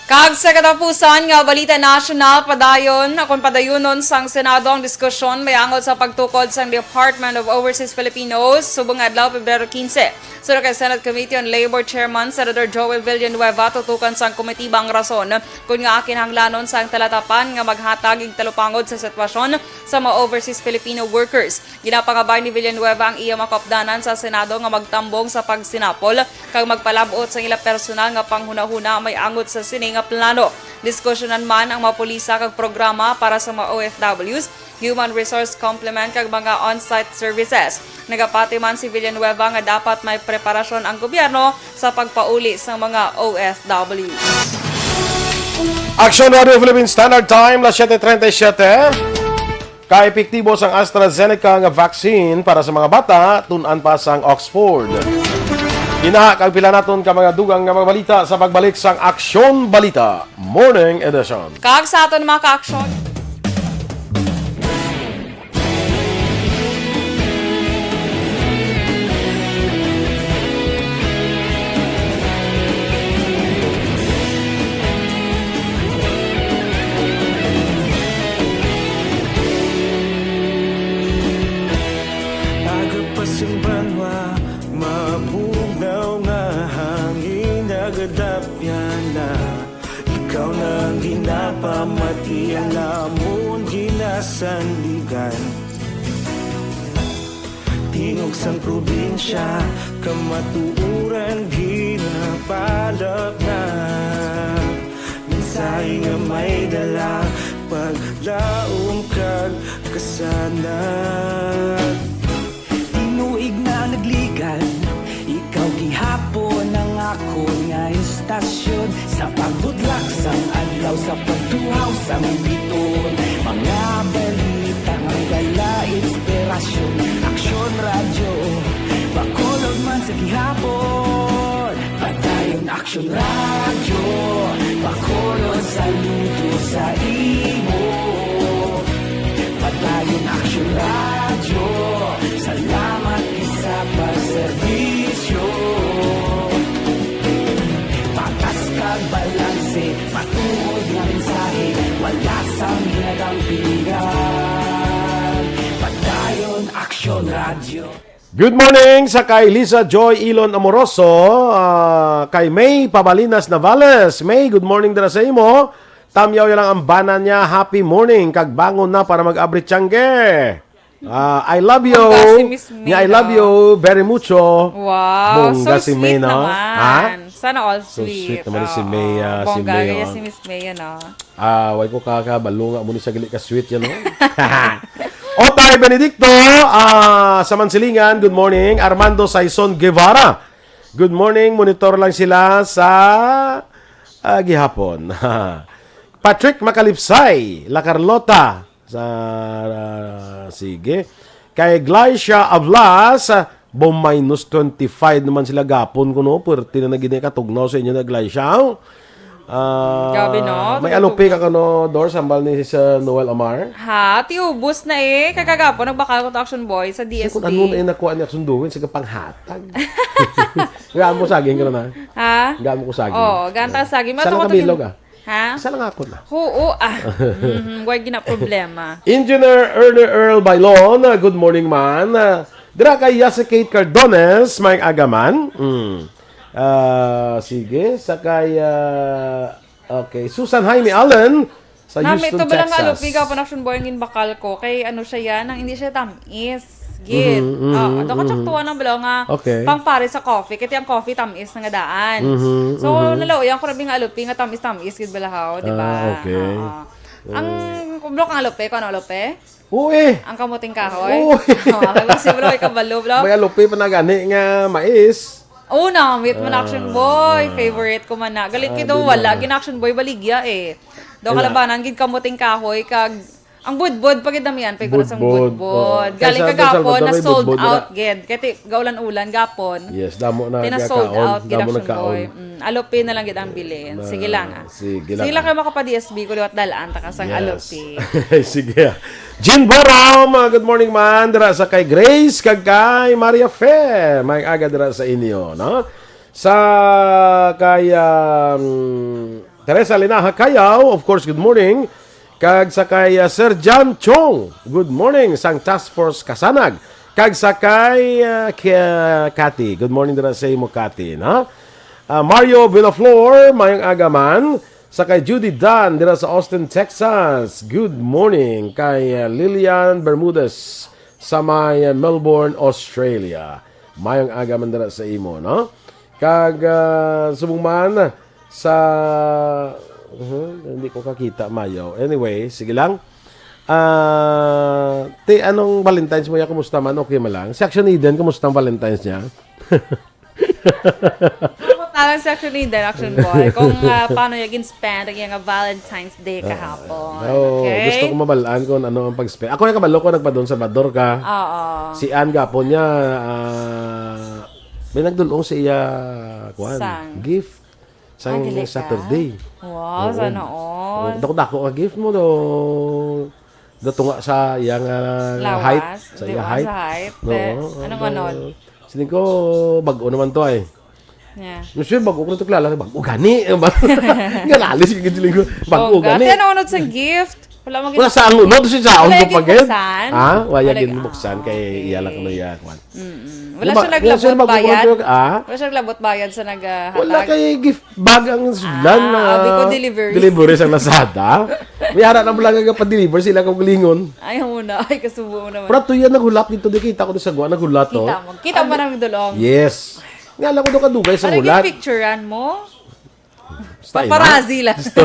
Kag sa katapusan nga balita nasyonal, padayon, akon padayunon sang Senado ang diskusyon may angot sa pagtukod sang Department of Overseas Filipinos subong nga adlaw, Pebrero quince. Suno kay Senate Committee on Labor Chairman Senador Joel Villanueva, tutukan sang komitiba ang rason kon ngaa kinahanglanon sang talatapan nga maghatag og talupangod sa sitwasyon sa mga overseas Filipino workers. Ginapangabay ni Villanueva ang iya mga kaupdanan sa Senado nga magtambong sa pagsinapol kag magpalab-ot sa ila personal nga panghunahuna may angot sa sini nga plano. Diskusyonan man ang mga polisa kag programa para sa mga O F Ws, human resource complement kag mga on-site services. Nagapati man si Villanueva nga dapat may preparasyon ang gobyerno sa pagpauli sa mga O F Ws. Aksyon Radio Philippine Standard Time, las siete treinta y siete. Kaepektibo sang AstraZeneca nga vaccine para sa mga bata, tun-an pa sang Oxford. Inaha kag pila naton ka mga dugang nga mga balita sa pagbalik sang Aksyon Balita Morning Edition. Kag sa aton mga ka-aksyon. Aga pa sing banwa, mabugnaw nga hangin nagadapyan na. Ikaw na ang ginapamati, ang amon ginasandigan. Tingog sang probinsya, kamatuoran ginapalapnap. Mensahe nga may dala, paglaom kag kasanag. Tinuig na nagligad, ikaw gihapon ang akon nga istasyon. Sa pagbudlak sang adlaw, sa pagtuhaw sang biton, mga balita nga dala inspirasyon. Aksyon Radyo, Bacolod man sa gihapon. Padayon Aksyon Radyo, Bacolod, saludo sa imo. Padayon Aksyon Radyo, salamat gid sa pagserbisyo. Patas kag balanse, matuod nga mensahe, wala sang ginadampingan. Padayon Aksyon Radyo. Good morning sa kay Lisa Joy Ilon Amoroso, ah, kay May Pabalinas Navales. May, good morning dira sa imo. Tamyaw ya lang ang bana niya. Happy morning. Kag bangon na para mag-abri tiyangge. Ah, I love you. Bongga si Miss May, Niya, I love no? you very mucho. Wow, Bongga so si May, sweet no? naman. Ha? Sana all So sweet. sweet naman si Oo. May, ah, si Bongga May, kaya oh. si Miss May, ano? Ah, way ko ka, kabalo nga mo ni sa gili ka sweet yan, no? Otay Benedicto, ah, sa Mansilingan, good morning. Armando Saison Guevara, good morning. Monitor lang sila sa, ah, gihapon. Patrick Makalipsay, La Carlota, sa, ah, sige. Kay Glycia Avlas, ah, bo minus twenty-five naman sila gapon ko, no? Puwerte na nagini katugnaw sa inyo na, Glycia. Ah, Grabe, no? may Tuloy alupi ka tugnaw. Kano, Dor, sambal ni Sis, ah, Noel Amar? Ha? Tiubos na eh. Kagagapo, nagbakal ko to Action Boy sa Kasi kung ano na D S B. Yung nakuha ni Action Doing, sa kapanghatag. Gaan mo saging ka na? Ha? Gaan mo ko saging? Oo, gaan ta saging. Saan Matuto ang kabilog, gin- ah? Ha? Isa lang ako na. Oo, ah. Mhm, wag gina problema. Engineer Ernie Earl Bailon, ah, good morning, man. Ah, dira kay Yasa Kate Cardones, may agaman. Mm. Ah, sige, sa kay, ah, okay, Susan Jaime Allen sa Nami, Houston, ito ba lang Texas. Alupi ka, Action Boy, ang ginbakal ko. Kay ano siya yan, ang hindi siya tamis. Gid. Mhm, mhm, Ah, daw mhm. Katsaktuan ang balaw nga Okay. pangpare sa coffee. Kaya ang coffee tamis na nga daan. Mhm, So, mhm. nalauyan ko rabi nga alupi nga tamis-tamis gid balahaw, di ba? Ah, okay. Oo. Ang Mm. Bro, kang alupi, kung ano alupi? Oo eh. Ang kamuting kahoy? Oo eh. Oh, kay basi bro, ikabalo, bro. May alupi pa na gani nga mais. Oo na, meat man Ah. Action Boy. Favorite ko man na. Galit Ah, kito, di wala. ba? Gin Action Boy, baligya eh. Daw Wala. kalabanan, gid kamuting kahoy, kag ang budbod pa gid damian pa gid sang Budbod, budbod. oo. Galing Kaysa doon sa kagapon na Salvador, may sold budbod out na. gid. Kay ti-, gaulan-ulan gapon. Yes, damo na Ti na sold nagkakaon, out gid damo Action nagkaon. Boy. Mm, alupi na lang gid ang bilin. Na, Sige lang, ah. sige lang, Sige lang ah. kayo makapa-D S B ko liwat dalaan ta ka sang Yes. alupi. Sige. Jean Borom, ah, good morning man. Dira sa kay Grace, kag kay Maria Fe. May aga dira sa inyo, no? Sa kay, um, Teresa Linaha Cayaw, of course, good morning. Kag sa kay, uh, Sir John Chong, good morning, sang Task Force Kasanag. Kag sa kay, uh, K-, Cathy, good morning dira sa imo, Cathy, no? Uh, Mario Villaflor, mayong aga man. Sa kay Judy Dan dira sa Austin, Texas, good morning. Kay, uh, Lilian Bermudez sa may, uh, Melbourne, Australia, mayong aga man dira sa imo, no? Kag, ah, subong man sa, uh, hindi ko kakita, mayo. Anyway, sige lang. Ah, ti, anong Valentine's mo ya? Kumusta man? Okay man lang? Si Action Eden, kumusta ang Valentine's niya? Ang tanong si Action Eden, Action Boy, kung, ah, paano niya gin-spend ang iyang Valentine's Day Ah, kahapon. no, Okay? gusto ko mabalaan kung ano ang pag-spend. Ako yung kabalo ko, nagpadon Salvador ka. Oo. Si Ann gapon niya, ah, may nagdulong sa iya, kuwan, Sang? gift. Sang Ah, dili ka? Saturday. Wow, Oo. sana all. Oo, dako-dako nga gift mo do. Datunga sa iyang, ah, Lawas. height. Sa Di iya ba? height. Sa height. Oo, Anong ano, ano? ano? Siling ko, bag-o naman to ay. Yeah. Mister, bag-o ko na to kilala. Bag-o gani. Nga lalis yung giling ko. Bag-o Bongga. gani. Ti, ano, ano sa gift? Wala mo Wala gin- sa ang uno, si sa Wala ang yung gupagin. ginbuksan? Ha? Wala Wala gin gin-, buksan ah, kay okay. iya lang kuno iya, kwan. Mm-mm. Di Wala ba? siya Wala siya naglabot bayad? magkukuha, ah? Wala siya naglabot bayad sa nag, ah, Wala hatag? kay gift bag ang sudlan Ah, na abi ko delivery. delivery sa Lazada. May ara na mo lang nga pa-deliver sila kung lingon. Ayaw mo na. Ay, kasubo mo naman. Pero tuya naghulap dito, di kita ko sa gwa, naghulap to. Kita mo. Kita mo Ano? na nagdulong. Yes. Nga lang ko doon kadugay sa Parang hulat. yung picturean mo? Style, Paparazzi ha? lang. Gusto.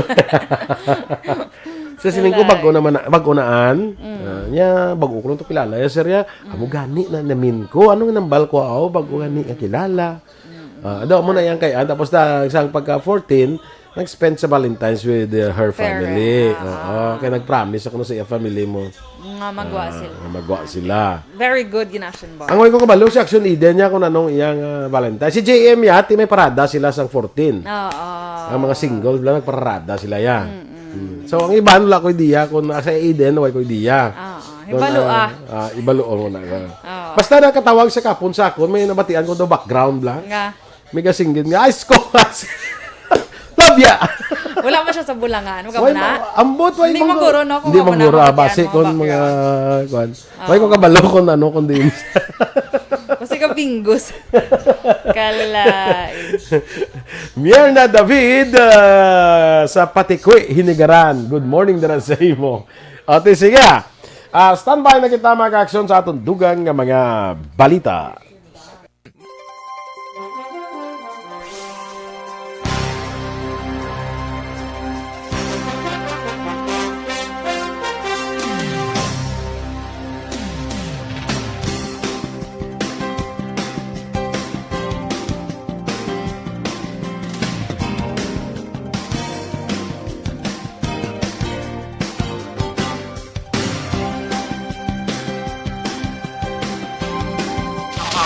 Sa sining ko, Wala bago eh. naman, na- bago naan. Mm. Ah, niya, bago ko lang to kilala. Ya, sir, ya, amo Mm. gani na namin ko. Anong nambal ko, aw, bago gani ka kilala. Mm. Ah, daw mo na yan kay Ann. Tapos na, isang pagka fourteen, nag-spend sa Valentine's with, uh, her Parents. family. Ah. Oo, kaya nag-promise ako na sa iya family mo. Nga magwa Ah, sila. magwa sila. Very good, gin-action ba? Ang way ko kabalo, si Action Eden niya kung anong iyang, ah, Valentine. Si J M yati, may parada sila sang fourteen. Oo. Ang mga single lang, nagparada sila ya. Mm-mm. Mm. So, ang iban, wala ko idea kung sa Eden, wala ko idea. Oo. Kung, Hibalo, ah, ah. ah, ibalo mo na. Oo. Basta nakatawag sa kapon sa akon, may nabatian ko daw background lang. Nga. May gasinggit nga, "Ay, sus ko." Labya. Wala man siya sa bulangan. Wag Why ka muna. ma-, ambot, why Hindi manggo-, maguro, no, kung hindi wag mo na maguro, ah, mabatian base mo kung mga, background. kwan. Why ko Oo. kabalo kung ano, kung di. Basta Kapinggos. Kalain. Myrna David, ah, sa Patikwi, Hinigaran. Good morning dira sa imo. Ate, sige. Ah, standby na kita, mga ka-aksyon, sa aton dugang nga mga balita.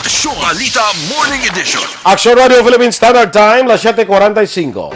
Aksyon Balita Morning Edition. Aksyon Radio Philippine Standard Time, las siete cuarenta y cinco.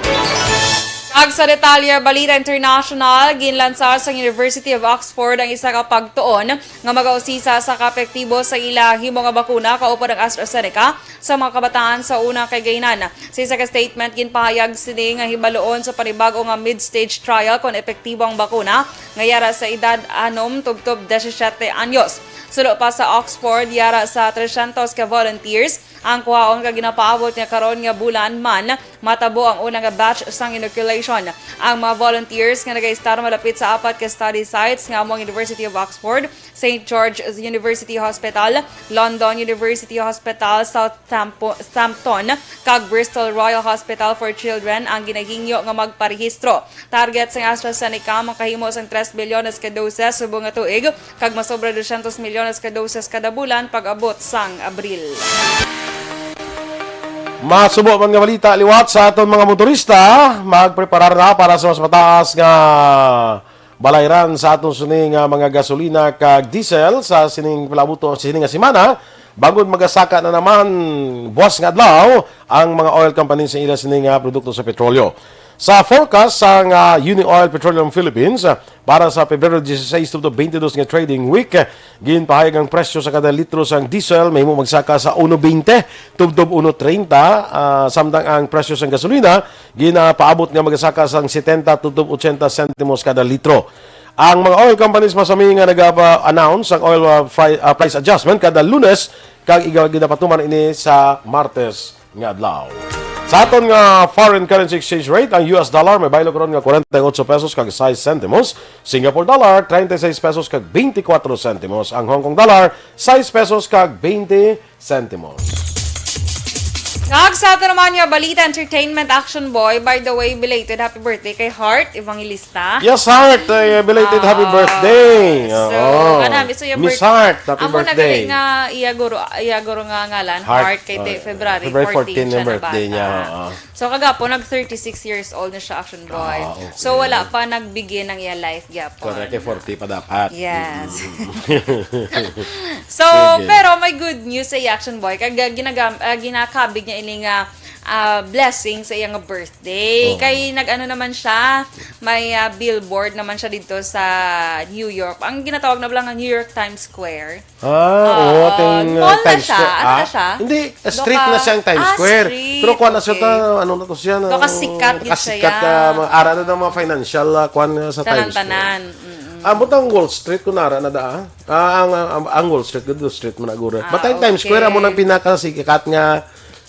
Kag sa detalye, Balita International, ginlansar sa University of Oxford ang isa ka pagtuon nga magausisa sa kaepektibo sa ila himo nga bakuna kaupod ang AstraZeneca sa mga kabataan sa una kay gainan. Sa isa ka statement, ginpahayag sini nga hibaluon sa panibago nga mid-stage trial kon epektibo ang bakuna nga yara sa edad anom tubtob disisiete anyos. Suno pa sa Oxford, yara sa trescientos ka volunteers ang kuhaon kag ginapaabot nga karon nga bulan man matabo ang una nga batch sang inoculation. Ang mga volunteers nga nagaistar malapit sa apat ka study sites nga amo ang University of Oxford, Saint George's University Hospital, London University Hospital, Southampo-, Southampton, kag Bristol Royal Hospital for Children ang ginahingyo nga magparehistro. Target sang AstraZeneca makahimo sang tres bilyones ka doses subong nga tuig, kag masobra dosyentos milyones ka doses kada bulan pag-abot sang Abril. Masubo man nga balita liwat sa aton mga motorista, magpreparar na para sa mas mataas nga balayran sa aton sini nga mga gasolina kag diesel sa sining palabuto, sa sini nga semana, bangod magasaka na naman buwas nga adlaw ang mga oil companies sa ila sini nga produkto sa petrolyo. Sa forecast sang, ah, Uni Oil Petroleum Philippines, ah, para sa Pebrero dieciséis tubtob twenty-two nga trading week, ah, ginpahayag ang presyo sa kada litro sang diesel mahimo magsaka sa uno veinte tubtob uno treinta, ah, samtang ang presyo sang gasolina ginapaabot nga magasaka sang setenta tubtob ochenta sentimos kada litro. Ang mga oil companies masami nga nagapa-announce ang oil, ah, fri-, ah, price adjustment kada Lunes, kag iga-, ginapatuman ini sa Martes nga adlaw. Sa aton nga foreign currency exchange rate, ang U S dollar may baylo karon nga forty-eight pesos kag sais sentimos, Singapore dollar thirty-six pesos kag twenty-four sentimos, ang Hong Kong dollar sais pesos kag twenty sentimos. Kag sa ato naman nga balita, entertainment, Action Boy, by the way, belated happy birthday kay Heart Evangelista. Yes, Heart, eh, belated happy Oo. birthday. So, Oo. Kana, so yung Miss birth-, Heart, happy amo na birthday. Gali nga iya guro, iya guro nga ngalan, Heart, Heart, kay oh, February February fourteen fourteen siya ang birthday nabata. niya, oo. So, kagapo, nag thirty-six years old na siya, Action Boy. Ah, okay. So, wala pa nag-begin ang iya life gyapon. Correct, kay forty pa dapat. Yes. Mm. So, Sige. Pero may good news sa iya, Action Boy. Kag, ah, ginagam-, ah, ginakabig niya ini nga, ah, blessing sa iya nga birthday. Oo. Kay nag-ano naman siya, may, ah, billboard naman siya dito sa New York. Ang ginatawag na lang nga New York Times Square. Ah, oo, Oo, ating, uh, mall na Times siya. Square. Ano Ah, na siya? hindi, uh, street Doka-, na siya ang Times ah, Square. street. Pero kuha na siya Okay. ta-, ano na to siya, na Doka sikat gid siya, nakasikat ya. ka, mga ara na ng mga financial, uh, kuwan nga sa Times Square. Tanan-tanan. Mm-mm. Ah, butang Wall Street, kung ara na da, ah. Ah, ang, ang, ang Wall Street, good street mo na guro. Ah, But ang Times Square, amo okay. nang pinakasikat nga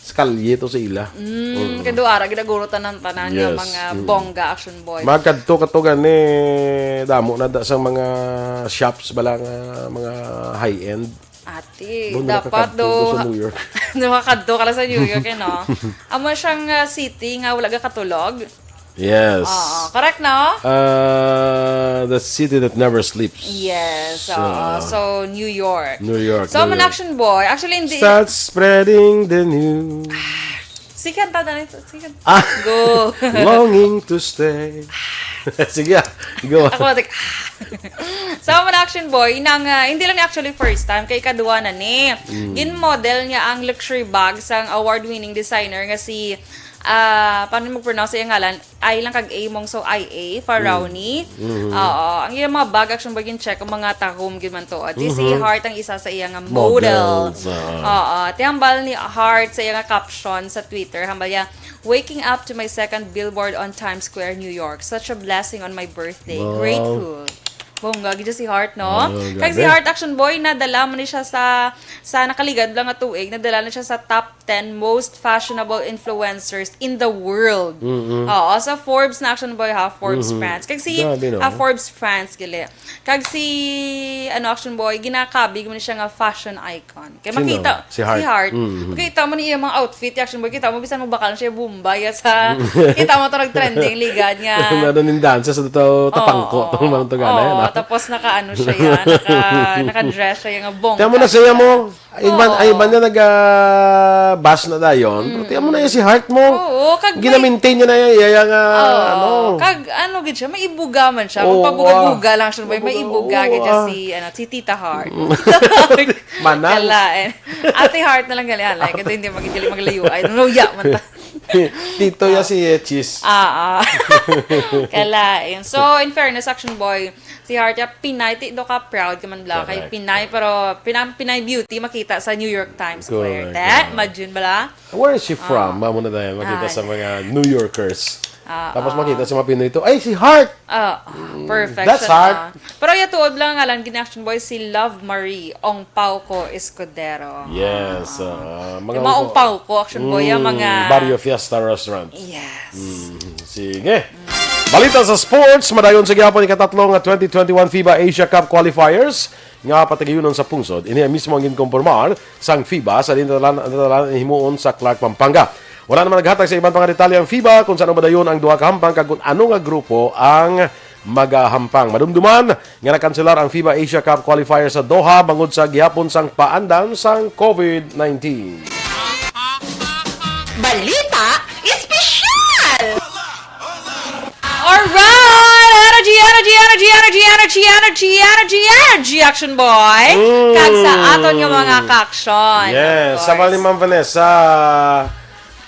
sa kalye to sa ila. Mm, Mm. kay do ara gid guro tanan-tanan nga Yes. mga Mm. bongga, Action Boy. Magkadto ka to gani, damo na da sa mga shops bala nga mga high-end. Ate, Doon na dapat nakakadto do sa New York. Nakakadto ka lang sa New York, eh, no? Amo siyang, ah, city nga wala ga katulog. Yes. Oo, correct, no? Uh, the city that never sleeps. Yes, oo. Uh, So, New York. New York, So, I'm New an York. action boy. Actually, hindi. Start spreading the news. Sige, kanta na ito. Sige. Ah. Go. Longing to stay. Sige, ah. Go. Ako, like, So, ang action boy, nang, ah, hindi lang actually first time, kay kadwa na ni. Mm. Gin-model niya ang luxury bag sang award-winning designer nga si, ah, paano mo pronounce yung ngalan? I lang kag A mong, so I A, Faraoni. Mm. Mm-hmm. Oo, ang iyang mga bag, action boy, gin-check ang mga tahom gyud man to. At si Mm-hmm. Heart ang isa sa iya nga model. Models, ah. Oo, tihambal ni Heart sa iya nga caption sa Twitter, hambal niya, "Waking up to my second billboard on Times Square, New York. Such a blessing on my birthday. Wow. Grateful." Bongga gid si Heart, no? Oh, kag si grabe. Heart, Action Boy, nadala man ni siya sa, sa nakaligad lang nga tuig, nadala na siya sa top ten most fashionable influencers in the world. Mm-mm. Oo, sa Forbes na, Action Boy, ha, Forbes Mm-hmm. France. Kag si, Grabe, no? ah, Forbes France, gali. Kag si, ano, Action Boy, ginakabig man siya nga fashion icon. Kay Sino? Makita, Si Heart. si Heart. Mm-hmm. Makita mo niya mga outfit, Action Boy, kita mo, bisan mo bakal siya, Bombay, ya sa, kita mo to nag-trending, ligad nga. Ano ning dansa sa to, tapangko, Oo. tong mga to gana, Oo, no? tapos naka, ano siya, ya, naka, naka-dress siya, yung bongga. Tiyan mo na siya mo. Iban, Oo. ay, iban na nag, ah, bash na dayon. Mm. Pero tiyan mo na yan si Heart mo. Oo, kag may Gina-maintain niya na yan, iya nga, Oo. ano. Kag ano gid siya, may ibuga man siya. Kung Oo, pabuga-buga ah. lang siya, may, may Pabuga, ibuga oo, gid siya ah. si, ano, si Tita Heart. Tita Heart. Manang. Kalain. Ate Heart na lang gali, ah, like, ito hindi mag-, hindi maglayo. Ay, no, ya, man ta. Tito ya si, eh, Cheese. Ah, ah. Kalain. So, in fairness, Action Boy, si Heart, ya, Pinay, ti, do ka proud ka man bala kay Correct. Pinay, pero Pinay, Pinay beauty makita sa New York Times Square. Correct, Te, yeah. Imagine bala? Where is she from? Ah. Mamo na tayo, makita Ay. sa mga New Yorkers. Ah, Tapos ah. makita sa mga Pinoy to, "Ay, si Heart!" Ah, Mm, perfection, that's Heart. ah. Pero ya tuod lang nga lang, gin-, Action Boy, si Love Marie Ong Pauco Escudero. Yes, Ah. ah, Yung mga mga Ong Pauco, Action Boy, yung Mm, mga Barrio Fiesta Restaurant. Yes. Mm, sige. Balita sa sports, madayon sa gihapon ikatatlo nga twenty twenty-one FIBA Asia Cup qualifiers nga patigayunon sa pungsod. Ini mismo ang ginkompormar sang FIBA sa dinatalan, dinatalan himuon sa Clark, Pampanga. Wala naman naghatag sa iban pa nga detalye ang FIBA kung saan madayon ang duha ka hampang kag kung ano nga grupo ang magahampang. Madumduman nga nakanselar ang FIBA Asia Cup qualifier sa Doha bangod sa gihapon sang paandam sang COVID nineteen. Balita Espesyal! Alright! Energy, energy, energy, energy, energy, energy, energy, energy, energy, Action Boy! Mm. Kag sa aton nga mga ka-action, Yes, of course. Sa Ma'am Vanessa,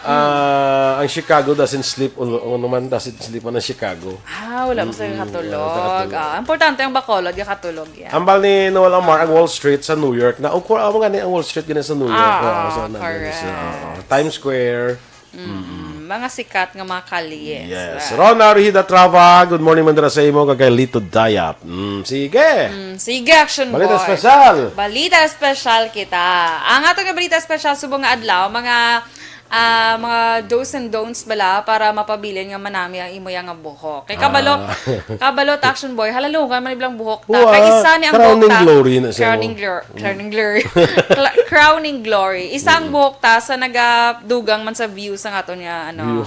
ah, ang Chicago doesn't sleep, ano, ano man, doesn't sleep man ang Chicago. Ah, wala mo sa Mm-mm, wala sa katulog. katulog. Ah, importante ang Bacolod, yung katulog yan. Ambal ni Noel Amar, ang Wall Street sa New York na, of course, amo nga ni ang Wall Street gani sa New York. Ah, Oo, ah, sa, na, correct. sa, oo. Times Square. Mm, Mm-mm. mga sikat nga mga kalye. Yes. Ah. Rona Rihida Trava, good morning, mandara sa imo, kag kay Lito Dayap. Mm, sige. Mm, sige, Action Balita Boy. Espesyal. Balita espesyal kita. Ang ato nga balita espesyal subong nga adlaw, mga, ah, mga do's and don'ts bala para mapabilin nga manami ang imo yang nga buhok. Kay kabalo, Ah. kabalo ta, Action Boy, halalungan man iblang buhok ta. Wa, Kay isa ni ang crowning buhok ta. glory na siya Crowning mo. glor-, crowning glory. Cla-, crowning glory. Isa ang Mm. buhok ta sa nagadugang man sa view sa aton nga, ano, View.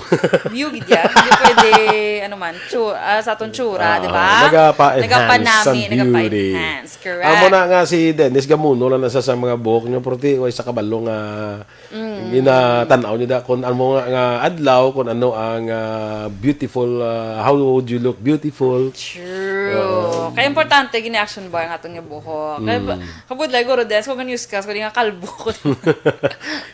view gid yan. Hindi pwede, ano man, tsu-, ah, sa aton tsura, Ah, di ba? nagapa-enhance Nagapanami, ang beauty. nagapa-enhance. Correct. Amo na nga si Dennis Gamuno lang na sa, sa mga buhok niya, pero ti, way sa kabalo nga Mm. ginatan-aw niya da, kung ano nga, nga adlaw, kung ano ang, ah, beautiful, ah, how would you look beautiful? True. Oo. Kaya importante, gini Action Boy, ang aton nga buhok. Kaya ba, Mm. kabudlay, guro, Dennis, kung news ka, kung di nga kalbo ko.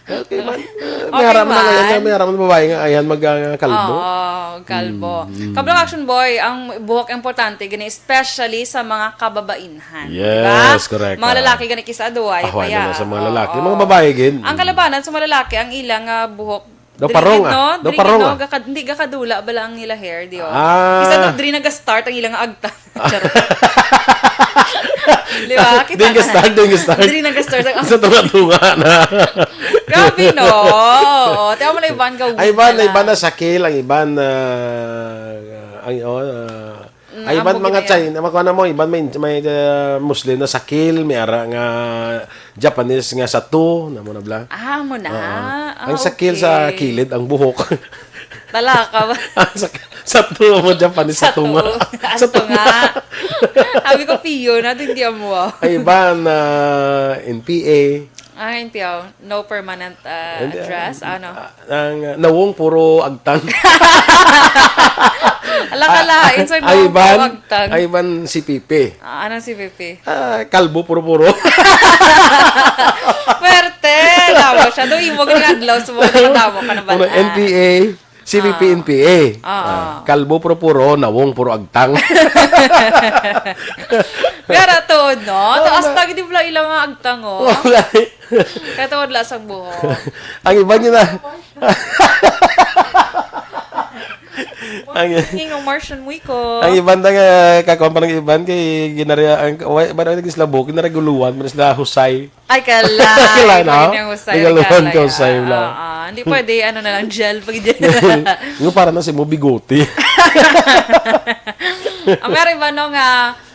Okay man. Eh, Okay may haraman na ngayon, man. may haraman na babae nga ayan mag, ah, kalbo. Oo, kalbo. Mm, mm. Kablo, Action Boy, ang buhok importante, gini, especially sa mga kababainhan, di ba? Yes, correct, Mga ah. lalaki, gani, kisa aduay, Ahuay paya. na sa mga lalaki. Oo. Mga babae, gid. Ang Mm. kalabanan sa mga lalaki, ang ilang, ah, buhok, Daw diri parong, gid, no? ah. Daw Diri gid, parong, no? ah. Gaka-, hindi, gakadula bala ang ila hair, di, oh. Ah. Kisa daw, diri nag-start ang ilang agtang. Charot. Di ba? Kita Doon ka na. start, doon ka start. Diri nag-start ang Sa tunga-tunga na. Grabe, no? Oo. Tiyan mo na iban ka Ay, iban, weekend iban na na. sakil, ang iban na, ang, oh, ah, Mm, ay, iban ang mga bugin na yan. China, makuha na mo, iban may, may, ah, Muslim na sakil, may ara nga Japanese nga sato, na mo na bla. Ah, mo na. Oo. Ah, Ang sakil sa okay. kilid, ang buhok. Talaka ba? Ang sa, sato mo, Japanese, sa Sato. tunga. Sa Sato tunga. nga. Sabi ko, Pio, natin di mo. Ay, iban, ah, N P A. Ah, N P O, no permanent, ah, Hindi, address, ah, ano? ah, ang, ah, nawong puro agtang. Ala ka Ah, lain sa ay, nawong iban, puro agtang. ay, iban C P P. Ah, anong C P P? Ah, kalbo, puro-puro. Pwerte! Labo siya. Doon, imo gini adlaw, sa mga nakadamo ka na ba Ano, na? N P A, C P P, Ah. N P A. Ah, Ah, ah. kalbo, puro-puro, nawong, puro agtang. Pero to, no? To, Oo, hasta na- gid pala ilang mga agtang, oh. Oo, gani. Kaya to, wala sa buhok. Ang iba niya na. Ang, King of Martian Muiko. Ang iban na nga, kakuan pa ng iban, kay ginari-, ang, wa-, ba na naging sila buhok, ginaraguluan, man sila husay. Ay, kala. Kala, no? Iba yung husay, Regaluhan kala, ka, husay ah, lang. Ah, ah. Hindi pwede, ano na lang, gel, pag gel. Yung para na si mo bigote. Ang meron ba, no, nga,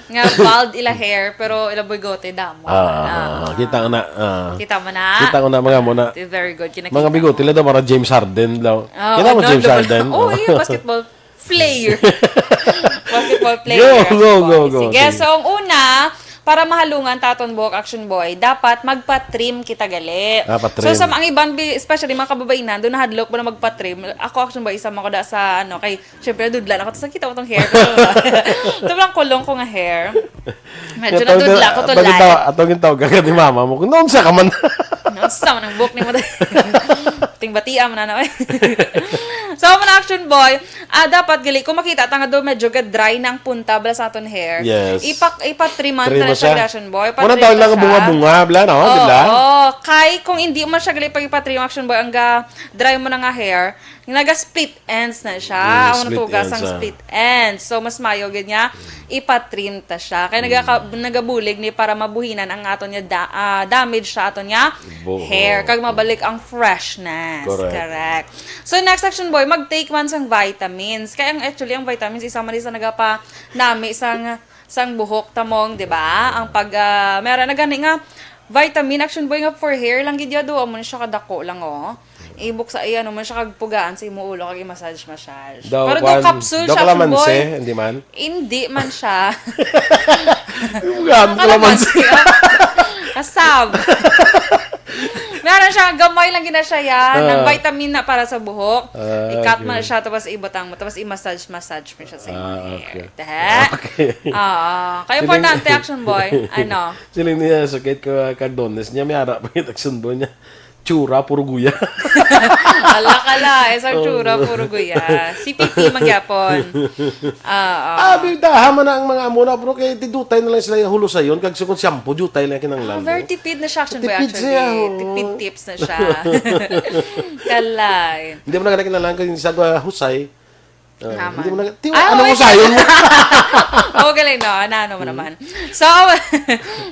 nga bald ila hair, pero ila bigote, damo. Ah, Ah, ah, ah. Kita ko na, ah. Kita mo na? Kita ko na, mga mo na. Very good. Kinakita Mga bigote mo. Lang daw, para James Harden daw. Ah, Kita mo ano, James ano ba? Harden? Oh, Oh. Iya, basketball player. Basketball player. Go, go, go, go. Sige, Sige. So, ang una, para mahalungan ta aton buhok, Action Boy, dapat magpa-trim kita gali. Ah, pa-trim. So, sa mga iban, bi-, especially mga kababainan, doon nahadlok mo na magpa-trim. Ako, Action Boy, isa man ko da sa, ano, kay, syempre, dudla na ako. Tapos nakita ko tong hair ko. Ito lang kulong ko nga hair. Medyo Atong nadudla ta-, ko to atong live. Gitaw-, atong gitawag ka ni mama mo. Kung naunsa ka man. Naunsa man ang buhok ni mo? Ting batia man na, oy. So, mga Action Boy, ah, dapat gali, kung makita ta nga do, medyo ga-dry na ang punta, bala sa aton hair. Yes. Ipa-, ipa-trim man Trim ta na mo siya, siya. Action Boy. Muna Pa-trim tawag ta lang siya. Bunga-bunga, bala, no? Oo, Bala? Oo. Kay kung hindi mo siya gali pag ipa-trim, Action Boy, ang ga-dry mo na nga hair, naga-split ends na siya. Mm, Ang split natugas ends, ang ah. split ends. So, mas mayo gid nga ipa-trim ta siya. Kaya nagaka-, Mm. nagabulig ni para mabuhinan ang aton nga da-, ah, damage sa aton nga Buhok. hair. Kag mabalik ang freshness. Correct. Correct. So, next, Action Boy, mag-take man sang vitamins. Kaya ang, actually, ang vitamins, isa man sa nagapa-, nami sang, sang buhok tamong, di ba? Ang pag, ah, meron na gani nga vitamin, Action Boy, nga for hair lang gid ya, do, amo na siya kadako lang, oh. Ibuksa, iya naman siya kag pugaan sa imo ulo kag i-massage, massage. Daw, Pero do kwan, capsule daw siya, Action kalamansi, Boy. Hindi man? Hindi man siya. Yung pugaan, Ano kalamansi. man siya? Kasab. Meron siya, gamay lang gina siya yan. Ah. Ang vitamin na para sa buhok. Ah, I-cut mo na okay. siya, tapos ibutang mo, tapos i-massage, massage mo siya sa imo Ah, hair. okay. Tahe? Okay. Oo. Kaya Siling importante, Action Boy. Ano? Siling niya, sakit ko, Cardones niya, may ara pa yung Action Boy niya. Tsura, puro guya. Ala ka la, isang Oo. tsura, puro guya. Si Pipi, magyapon. Oo. Ah, bitaha man na ang mga amo na, pero kay tidutay na lang sila yung hulusayon, kag sukon shampoo, jutay lang kinanglan Ah, very mo. tipid na siya, Action Boy, Tipid actually. siya, oo. Tipid tips na siya. Kalay. Hindi mo na kinanglan kay sa husay. Ah, Naman. hindi mo na, ti-, Ah, ano mo wait. sayon mo? Oh, galing, no? Ano, ano mo Hmm. naman? So,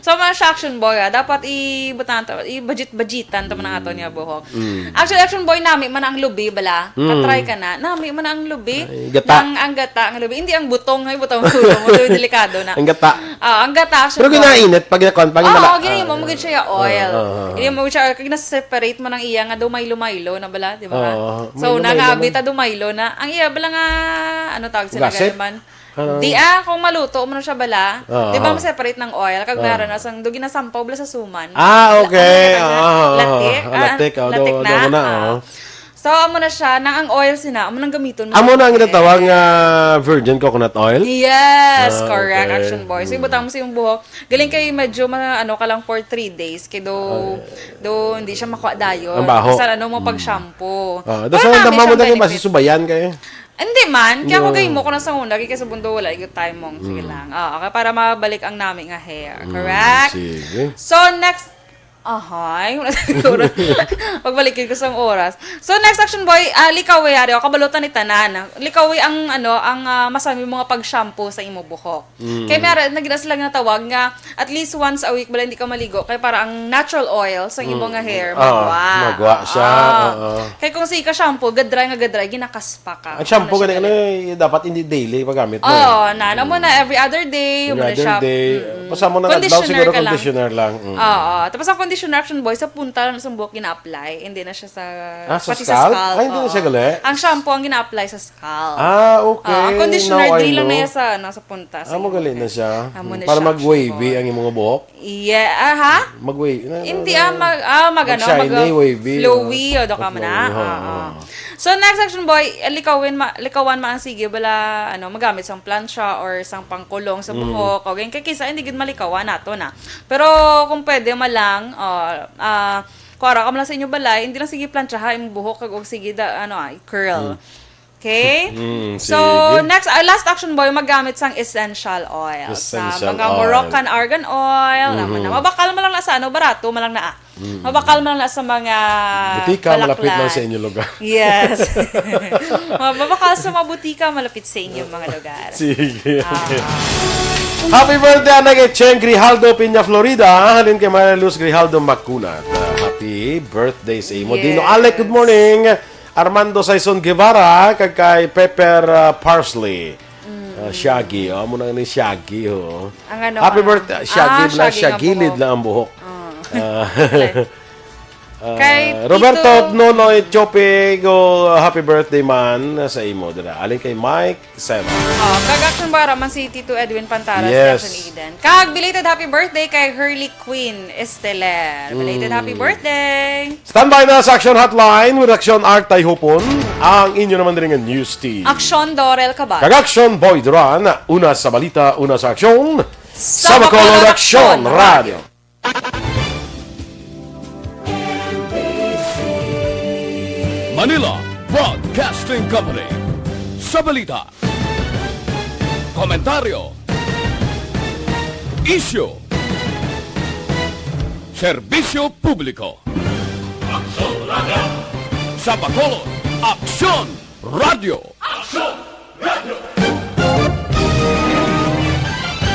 so, mga siya, Action Boy, ah, dapat i-, butan to, i-budget-budgetan to man ang ato niya buhok. Hmm. Actually, Action Boy, nami man ang lubi, bala. Hmm. Katry ka na. Nami man ang lubi. Ay, gata. Nang ang gata, ang lubi. Hindi ang butong, ay, butong, butong, butong, delikado na. Ang gata. Ah, ang gata, Action Pero Boy. ginainit pag nakuan, pag Oo, nala-, gini mo, ah, magid siya oil. ah, ah, ah. Gini mo siya, kag nasa-separate mo ng iya nga do Milo-Milo na bala, di ba? Oo, So, Milo-Milo nangabi man. ta do Milo na. Ang iya bala nga, ano tawag sila Gasit? gani man? Ano? Di ah, kung maluto mo na siya bala, Oo. di ba ma-separate ng oil? Kag Oo. meron na sang do ginasampaw bala sa suman. Ah, La-, okay. ano na Ah, ah, latik? ah, Ah, latik. Ah, do, latik do na? na, Ah. oo. So, amo na siya, nang ang oil sina, amo nang gamiton mo Amo sa na ang hair. ginatawag nga virgin coconut oil? Yes, Ah, correct, okay. Action Boy. So, Mm. ibutang mo sa iyong buhok. Galing kay medyo ma-, ano ka lang for three days. Kay do, Ay. do, hindi siya makuha dayon. Ang baho. Basta ano mo Mm. pag-shampoo. Ah, Pero das na nami dama mo siyang na kayo benefit. masisubayan kayo. Hindi man. Kaya ako Yeah. gay mo ko na sa una. Kaya sa bundo wala. Yung time mong. Sige Mm. lang. Ah, okay. Para mabalik ang nami nga hair. Mm, Correct? sige. So, next. Ahay. Wala siguro. Pagbalikin ko sa oras. So, next, Action Boy, ah, likawi, ari, o, kabalutan ni tanan. Likawi ang, ano, ang, ah, masami mga pag-shampoo sa imo buhok. Mm. Kay meron, nagina sila nga tawag nga, at least once a week, bala hindi ka maligo. Kay para ang natural oil sa imo Mm. nga hair, Ah, magwa. magwa siya, Ah. oo. Kay kung sige ka shampoo, gadry nga gadry, ginakaspa ka. Ang shampoo Ano siya gani, gani? ano, eh, dapat hindi daily paggamit mo, Oo, eh. na, na mo na, Mm. every other day, Every mo na other siya. day. Mm-mm. Basta mo na adlaw, Conditioner siguro ka lang. conditioner lang. Mm. Oo. Tapos ang conditioner, Action Boy, sa punta lang sa buhok gina-apply. Hindi na siya sa, Ah, sa pati sa scalp? scalp, Ay, hindi na oo. siya gali? Ang shampoo ang gina-apply sa scalp. Ah, okay. Ah, ang conditioner, No, I diri lang na know. yan sa, ano, sa punta, sa Ah, imo. magali na siya. Amo na Para siya, mag-wavy Action Boy. ang imong buhok? Yeah, ah, ha? Mag-wavy. Na, Hindi, na, ah, mag-, ah, mag-ano, mag-shiny, mag-, wavy, flowy, oh. o, do ka man, Flowy, ah. oo, Ah, ah. oo. So, next, Action Boy, eh, likawin ma-, likawan ma ang sige, bala, ano, magamit sang plancha or sang pangkulong sa Mm. buhok, o, ganyan. Kay kisa, hindi gid malikawan nato na. Pero, kung pwede, malang, oh, ah, kuwara ka man lang sa inyo balay, hindi lang sige planchaha imong buhok, kag, og sige, da-, ano, ah, i-curl. Mm. Okay? Mm, So, sige. next, ah, last action, boy, maggamit sang essential oil. Essential Sa mga oil. Moroccan argan oil, naman na. Mhm. Mabakal mo lang na sa ano, barato mo lang na. Ah. Mm. Mabakal mo lang na sa mga Butika, malapit lang balaklan. Sa inyo lugar. Yes. Mabakal sa mga butika, malapit sa inyong mga lugar. Sige. Ah. Okay. Happy birthday, anak kay Cheng Grijaldo, Piña, Florida. Halin kay Maria Luz Grijaldo Macunat. Ah, happy birthday sa imo. Yes. Dino Alec, good morning. Armando Saison Guevara, kag kay Pepper, ah, Parsley. Ah, Shaggy, oh, amo na ni Shaggy, oh. Ang ano Happy ka? Birthday, Shaggy Ah, na, Shaggy nga Shagilid buhok. Na ang buhok. Ah. Ah, Okay. ah, Kay Roberto Tito Nonoy Chopigo, happy birthday man sa imo dira. Alin kay Mike Sema. Oh, kag action, boy, ara man si Tito Edwin Pantara Yes. sa Action Eden. Kag belated happy birthday kay Hurley Queen Esteler. Belated Mm. Happy birthday! Standby na sa Action Hotline with Action Art Tayhupon, ang inyo naman diri nga news team. Action Dorel Cabal. Kag Action Boy Duran, una sa balita, una sa aksyon. Sa Sa Bacolod Bacolod Action Action Radio. Manila Broadcasting Company. Sa balita, komentaryo, isyu, serbisyo publiko. Sa Bacolod, Aksyon Radio.